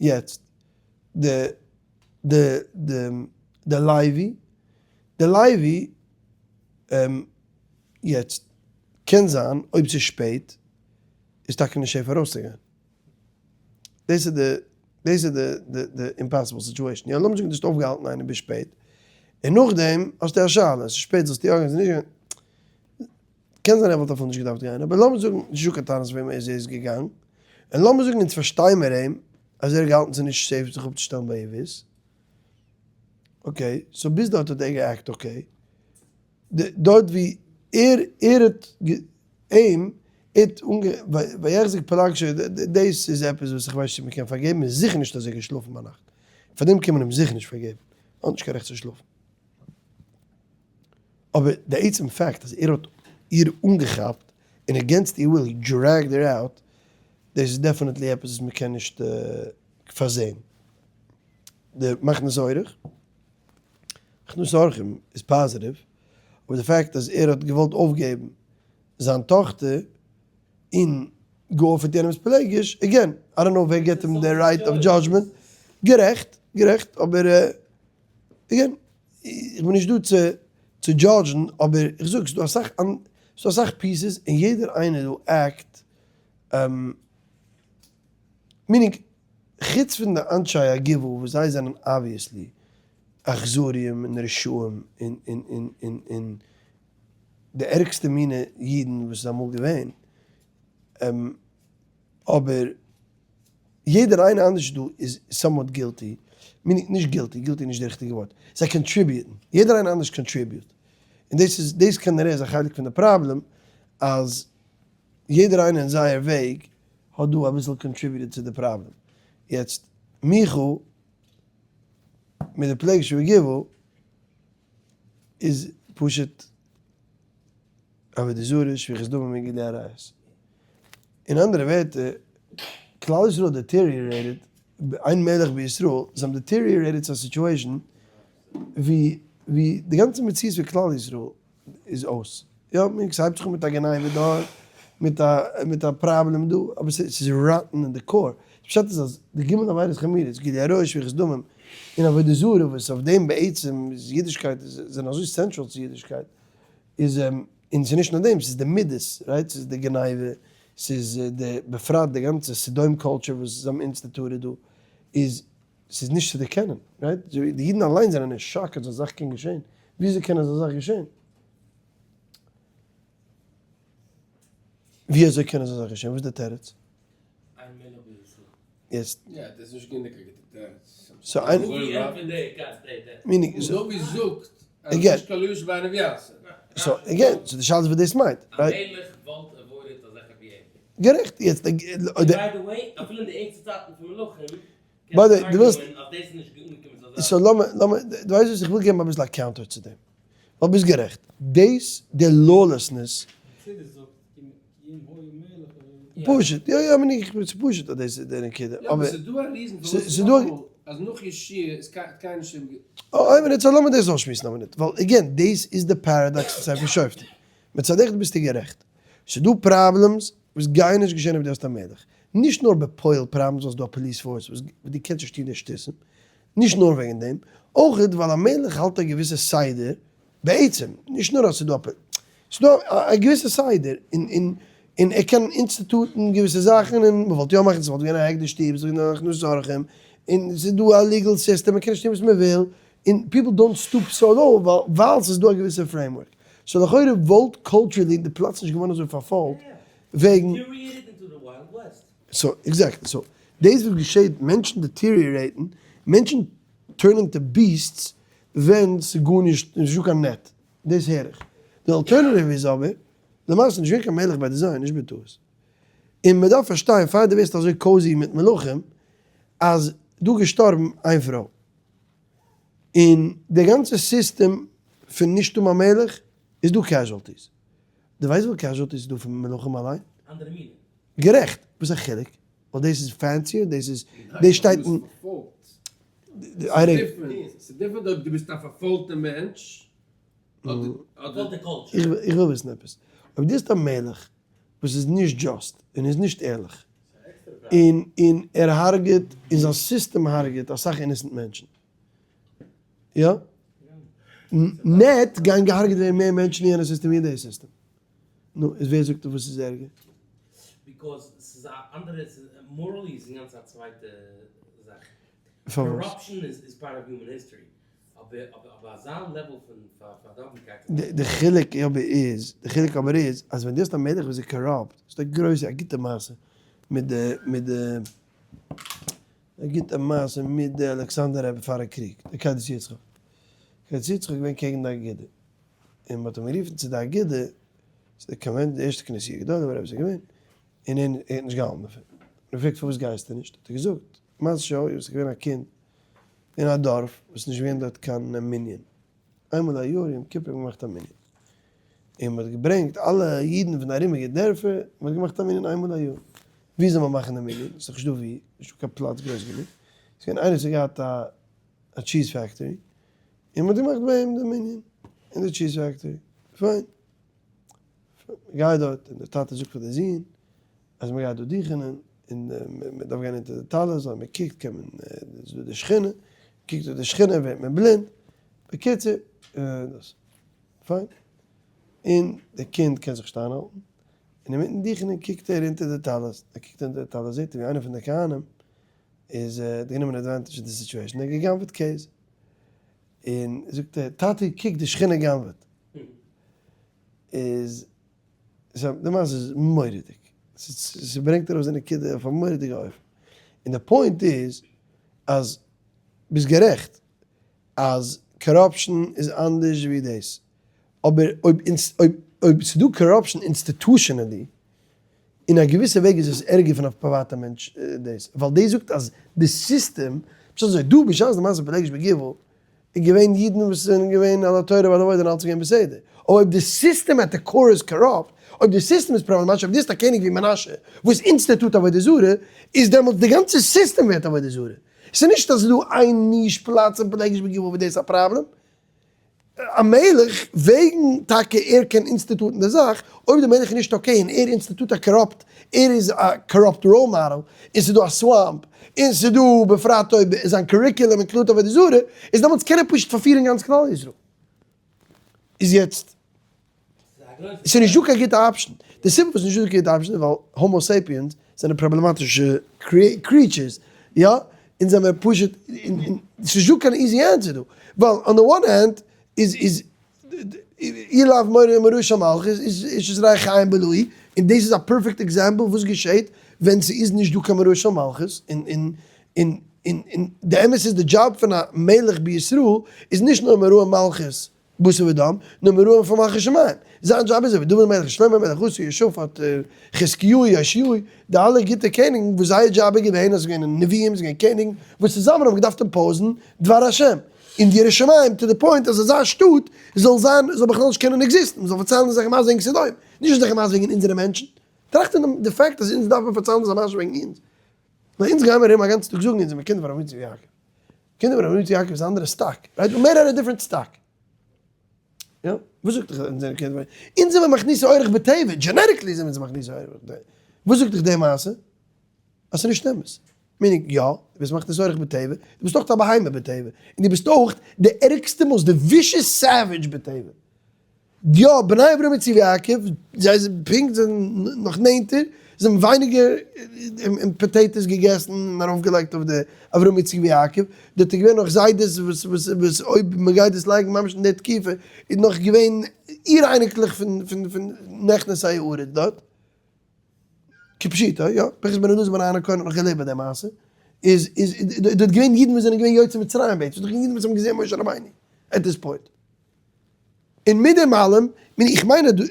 יעצט די די די די לוי, די לוי, יעצט קען זיין אויב ס'איז שפעט איז טאקע נישט safe ארויסצוגיין. דאס איז די דאס איז די די די impossible situation. יא לאמיר זאגן דו האסט אויפגעהאלטן איינעם ביז שפעט, און נאכדעם האסטו א שאלה, ס'איז שפעט זאלסטו יא גיין זאלסטו נישט גיין. קען זיין ער וואלט אפילו נישט געדארפט גיין, אבער לאמיר זאגן, נישט דא קיין טענות וועם ער איז געגאנגען, און לאמיר זאגן אונז פארשטיי מיר אים אז ער האט געהאלטן ס'איז נישט safe זיך אפצושטעלן ביי יבוס, okay, so ביז דארט האט ער גע act okay, דארט ווי ער ער האט אים האט אנגע ויחזק פלגשו, דאס איז עפעס וואס איך ווייס נישט צו מ'קען פארגעבן, איז זיכער נישט אז ער האט געשלאפן ביינאכט, פאר דעם קען מען אים זיכער נישט פארגעבן, ער האט נישט קיין רעכט צו שלאפן. אבער די עצם פאקט אז ער האט איר אנגעכאפט און against איר will he dragged her out, דאס איז definitely עפעס וואס מ'קען נישט פארזעהן. די מכניס אורח, הכנסת אורחים איז פאזיטיוו, אבער די פאקט אז ער האט געוואלט אויפגעבן זיין טאכטער און געאפערט יענעמס פילגש, again, I don't know ווער גיבט אים די right of judgment, גערעכט, גערעכט, אבער again, איך בין נישט דא צו צו judge ן, אבער איך זאג ס'דא אסאך ס'דא אסאך pieces און יעדער איינער דא act, meaning חוץ פון די אנשי הגבעה וואס זיי זענען obviously אכזרים און רשעים און און און און און די ערגסטע מינע אידן וואס איז אמאל געווען, אבער יעדער איינער אנדערש דא איז somewhat guilty, meaning נישט guilty, guilty איז נישט די ריכטיגע ווארט, זיי contribute ן, יעדער איינער אנדערש contribute, און דאס איז, דאס כנראה איז א חלק פון די פראבלעם, אז יעדער איינער אין זייער וועג האט דא אביסל contributed צו די פראבלעם. יעצט מיכו מיט די פלגש בגבעה איז פשוט עבודה זרה, שפיכות דמים און גילוי עריות. אין אנדערע ווערטער, כלל ישראל האט deteriorated, אין מלך בישראל, זיי האבן deteriorated צו א situation ווי ווי די גאנצע מציאות פון כלל ישראל איז אויס. יא, ס'הייבט זיך אן מיט א גניבה דארט, מיט א מיט א פראבלעם דא, אבער ס'איז rotten אין די core. די פשט איז אז די ג' עבירות חמורות, גילוי עריות, שפיכות דמים, און עבודה זרה, וואס אויף דעם בעצם איז אידישקייט, זענען אזוי central צו אידישקייט, איז, און ס'איז נישט נאר דעם, ס'איז די מידות, right? ס'איז די גניבה, ס'איז די, בפרט די גאנצע סדום culture וואס זיי האבן instituted דא, איז, ס'איז נישט צו דערקענען, right? די אידן אליין זענען אין שאק אז אזא זאך קען געשען, וויאזוי קען אזא זאך געשען? ווי אזוי קען אזא זאך געשען? וואס איז די תירוץ? יעצט. יא, דאס איז נישט גענוג א גוטע תירוץ. so איין. meaning. נביא זאגט אז נישט כל הישר בעיניו יעשה. so again, so די שאלה איז וואס דאס מיינט, right? א מלך וואלט avoided אזעלכע behavior. גערעכט, יעצט. by the way, אפילו אין די ערגסטע צייטן פון מלכים, by the way, דו ווילסט. so לאמיר, לאמיר, דו ווייסט וואס, איך וויל געבן אביסל א counter צו דעם. ווייל ביסט גערעכט. דאס, די lawlessness. פשוט, יא יא, מיין איך, ס'איז פשוט אז דאס איז די נקודה, אבער. ס'איז דא א reason פארוואס נאכאמאל אז נאך יהושע איז קיינער נישט איבער. אה, איין מינוט, so לאמיר דאס אויסשמועסן א מינוט, ווייל again, דאס איז די paradox פון ספר שופטים. מצד אחד ביסטו גערעכט, ס'איז דא problems וואס גייען נישט געשען אויב דו האסט א מלך, נישט נאר בפועל problems ווייל ס'איז דא א police force וואס דו קענסט נישט טון די שטותים, נישט נאר וועגן דעם, אויך ווייל א מלך האלט א געוויסע סדר, בעצם, נישט נאר אז ס'איז דא א ס'איז דא א געוויסע סדר, און און און ער קען institute ן געוויסע זאכן, און מ'וואלט יא מאכן, ס'וואלט געווען א הקדש שטוב, ס'וואלט געווען א הכנסת אורחים, און ס'איז דא א legal system, מ'קען נישט טון וואס מ'וויל, און people don't stoop so low ווייל ווייל ס'איז דא א געוויסע framework. so לכאורה וואלט culturally די פלאץ נישט געווארן אזוי פארפוילט וועגן. so exactly. so דאס וואס געשעט, מענטשן deteriorate ן, מענטשן turn into beasts ווען ס'איז גארנישט, נישט דא קיין net. דאס הער איך. די alternative איז אבער, למעשה נישט געווען קיין מלך ביי design, נישט בטעות. און מען דארף פארשטיין פאר דו ווערסט אזוי cozy מיט מלכים, אז דא געשטארבן איין פרוי. און די גאנצע סיסטעם פון נישט האבן א מלך איז דא casualties. דו ווייסט וויפיל casualties איז דא פון מלכים אליין? אנדערע מינים. גערעכט! וואס איז א חילוק? ווייל דאס איז fancier, דאס איז, דאס שטייט אין. איין רגע. ס'איז different אויב דו ביסט א פארפוילטע מענטש, אדער. איך וויל וויסן עפעס. אויב דו האסט א מלך. וואס איז נישט just און איז נישט ערליך, און און ער הרג'עט און זיין סיסטעם הרג'עט אסאך innocent מענטשן, יא? net גייען געהארגעט ווערן מער מענטשן אין יענע סיסטעם ווי אין די סיסטעם. נו, איז ווער זאגט וואס איז ערגער? because ס'איז א אנדערע, morally איז אינגאנצן א צווייטע זאך. פארוואס? corruption איז part of human history, אבער אבער אזא level פון פארדארבנקייט. די חילוק אבער איז, די חילוק אבער איז, אז ווען דו האסט א מלך וואס איז corrupt, ס'איז דא גרויסע א גוטע מעשה מיט די מיט די א גוטע מעשה מיט די אלכסנדר רבי פאר א קריג, די עקדת יצחק. עקדת יצחק איז געווען קעגן די אגודה, און מ'האט אים גערופן צו די אגודה, צו די convent, די ערשטע כנסי' גדולה וואו רבי איז געווען, און ער האט נישט געהאלטן דערפון. מ'האט געפרעגט פארוואס גייסטו נישט, האט ער געזאגט, מעשה שהיה, ס'איז געווען א קינד אין א דארף וואס איז נישט געווען דארט קיין מנין, איינמאל א יאר יום כיפור האט מען געמאכט א מנין, און מען האט געברענגט אלע אידן פון די ארומיגע דערפער, מען האט געמאכט א מנין איינמאל א יאר, ווי זאל מען מאכן די מנין, ס'איז דאך נישט דא ווי, נישט דא קיין פלאץ גרויס גענוג, ס'איז געווען איינער וואס האט געהאט א cheese factory, און מען האט געמאכט ביי אים די מנין אין די cheese factory, פיין, מ'גייט דארט און די טאטע זאגט פאר די זון אז מען גייט דא דוכענען און מען דארף גיין אונטער די טלית ווייל מען קוקט קען מען איז דא די שכינה, קוקט אויף די שכינה ווערט מען בלינד, בקיצור דאס פיין, און די קינד קען זיך נישט איינהאלטן, און אינמיטן דוכענען קוקט ער אונטער די טלית, ער קוקט אונטער די טלית זעט ער ווי איינער פון די כהנים איז האט גענומען advantage פון די situation, ער האט גע'גנב'עט קעז, און זאגט ער טאטי קוק די שכינה גנב'עט, איז so די מעשה איז מורא'דיג, ס'ברענגט ארויס די נקודה אויף א מורא'דיגע אופן, און די point איז אז ביסט גערעכט אז corruption איז אנדערש ווי דאס, אבער אויב אויב ס'דא corruption institutionally, אין א געוויסע וועג איז עס ערגער פון א פריוואטע מענטש דאס, ווייל דאס זאגט אז די סיסטעם, פשוט אזוי, דא בשעת די מעשה פילגש בגבעה איז געווען אידן וואס זענען געווען על התורה ועל העבודה און אלץ איז געווען בסדר, אבער אויב די סיסטעם at the core איז corrupt, אויב די סיסטעם איז פראבלעמאטיש, אויב דו האסט א קעניג ווי מנשה וואס institute עבודה זרה, איז דעמאלטס די גאנצע סיסטעם ווערט עבודה זרה. ס'איז נישט אז ס'איז דא איין niche פלאץ אין פילגש בגבעה וואו דאס איז א פראבלעם, א מלך, וועגן טאקע ער קען institute ן די זאך, אויב די מלך איז נישט okay און ער institute א corrupt, ער איז א corrupt role model, און ס'איז דא א swamp, און ס'איז דא בפרט אויב זיין curriculum include עבודה זרה, איז דעמאלטס קען ער פשוט פארפירן גאנץ כלל ישראל. איז יעצט, ס'איז נישט דא קיין גוטע option. די סיבה וואס נישט דא קיין גוטע option איז ווייל homo sapiens זענען פראבלעמאטישע creatures, יא, אונז זעמער פשוט, ס'איז נישט דא קיין easy answer דא, ווייל on the one hand איז איז אי לאו מורא מוראה של מלכות איז איז רייך חיים בלעו, און דאס איז א perfect example וואס געשעט ווען ס'איז נישט דא קיין מוראה של מלכות, און און און און און די אמת איז די דזשאב פון א מלך בישראל איז נישט נאר מוראה מלכות בשר ודם, נאר מוראה פון מלכות שמים. זיין דזשאב איז אזוי ווי דוד המלך, שלמה המלך, אסא, יהושפט, חזקיהו, יאשיהו, די אלע גוטע קעניגן וואס זייער דזשאב איז געווען אז עס איז געווען נביאים, עס איז געווען קעניגן, וואס צוזאמען האבן געדארפט impose ן דבר השם אין די יראת שמים to the point אז אזא שטאט זאל זיין, זאל בכלל נישט קענען exist ן, מען זאל פארציילן אזעלכע מעשות וועגן סדום, נישט אזעלכע מעשות וועגן אונזערע מענטשן. טראכט אין די fact אז אונז דארף מען פארציילן אזא מעשה וועגן אונז. ווייל אונז גיימער ארום א גאנצן טאג זאגן אונז זעמיר קינדער פון אברהם יצחק ויעקב. קינדער פון אברהם יצחק ויעקב איז א אנדערע stock, right? We made out a different stock. יא, וואס זאגט דיך אונז זענען קינדער פון, אונז זעמיר מכניסי אורח בטבע, genetically זעמיר אונז מכניסי אורח בטבע. וואס זאגט דיך די מעשה? אז ס'איז נישט אמת. meaning, יא, דו ביסט מכניס אורח בטבע, דו ביסט אויך א בהמה בטבע, און דו ביסט אויך די ערגסטע most, די vicious savage בטבע. יא, בני אברהם יצחק ויעקב, זיי זענען פונקט זענען נאך נענטער, זיי האבן ווייניגער potatoes געגעסן און ארויפגעלייגט אויף די אברהם יצחק ויעקב, דארט איז געווען נאך זיידעס וואס וואס וואס אויב מען גייט דאס לייגן ממש אין די תקופה איז נאך געווען איר אייניקלעך פון פון פון נכנסי הארץ דארט, כפשוטו, יא, פנחס בן אלעזר בן אהרן הכהן האט נאך געלעבט ביי די מעשה, איז איז דארט געווען אידן וואס זענען געווען יוצאי מצרים בעצם, ס'איז דאך געווען אידן וואס האבן געזען משה רבינו at this point. און מיט דעם אלעם, איך מיין אז דא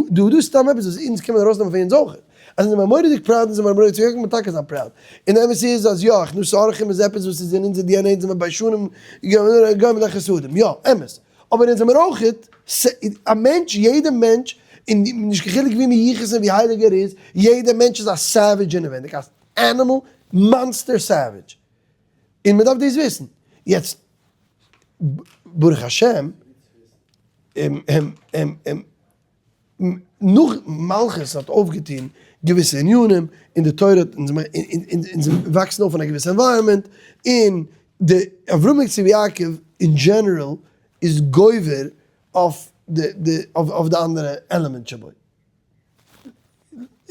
דא דא סתם עפעס וואס אונז קען מען ארויסנעמען פון אונז אויך, אז אונז זעמער מורא'דיג proud אונז זעמער מורא'דיג צו קען מען טאקע זיין proud, און די אמת איז אז יא, הכנסת אורחים איז עפעס וואס איז אין אונזער DNA אונז זעמער ביישנים גומלי חסדים, יא, אמת, אבער אונז זעמער אויך א מענטש, יעדע מענטש, און נישט קיין חילוק ווי מיוחס און ווי הייליג ער איז, יעדע מענטש איז א savage אינעווענדיג, א animal monster savage, און מען דארף דאס וויסן, יעצט ברוך השם, נאך מלכות האט אויפגעטון געוויסע ענינים, און די תורה האט אונז אונז וואקסן אויף אין א געוויסע environment, און די אברהם יצחק ויעקב אין general איז גובר אויף די אויף די אנדערע element שבו.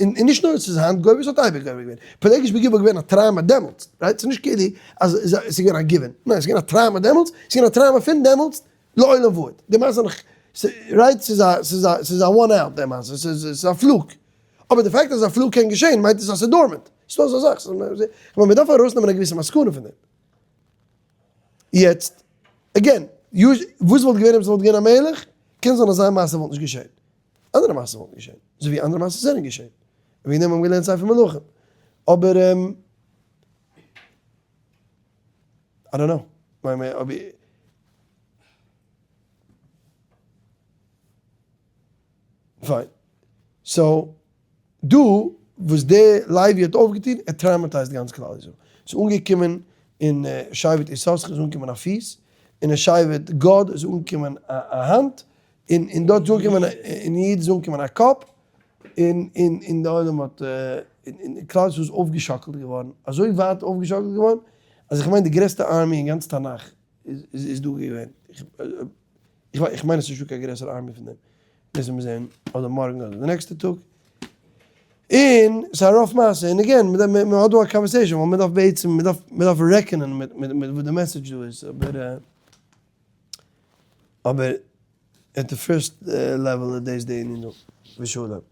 און נישט נאר ס'איז היינט גובר, ס'האט אייביג גובר געווען. פילגש בגבעה איז געווען א trauma דעמאלטס, right? ס'איז נישט כאילו אז ס'איז געווען א given. ניין, ס'איז געווען א trauma דעמאלטס, ס'איז געווען א trauma פון דעמאלטס לעולם ועד. די מעשה איז נאך, right? ס'איז א, ס'איז א, ס'איז א one out די מעשה, ס'איז א fluke. אבער די fact אז א fluke קען געשען מיינט נישט אז ס'איז dormant. ס'איז דא אזא זאך. כ'מיין מ'דארף ארויסנעמען א געוויסע מסקנא פון דעם. יעצט, again, וואס וואלט געווען אויב ס'וואלט געווען א מלך? קען זיין אזא מעשה וואלט נישט געשען. אנדערע מעשות וואלטן געשען, אזוי ווי אנדערע מעשות זענען געשען. וועגן דעם האבן מיר געלערנט ספר מלכים. אבער, I don't know. פיין. so, דא וואס דער לוי האט אויפגעטון, ער traumatized גאנץ כלל ישראל. ס'איז אנגעקומען אין שבט יששכר איז אנגעקומען א פיס, און אין שבט גד איז אנגעקומען א האנט, און און דארט איז אנגעקומען אין יהודה איז אנגעקומען א קאפ, און און און די עולם האט און כלל ישראל איז אויפגעשאקלט געווארן, אזוי ווייט אויפגעשאקלט געווארן, אז איך מיין די גרעסטע army אין גאנץ תנך איז איז דא געווען, איך מיין עס איז נישטא קיין גרעסערע army פון דעם, דאס וועט מען זען אדער מארגן אדער די נעקסטע טאג, און ס'איז א rough מעשה, און again, מען האט דא א conversation, ווייל מען דארף בעצם, מען דארף מען דארף רעכענען מיט מיט וואס די message דא איז, אבער אבער at the first level איז דאס די ענין דא, ושלום.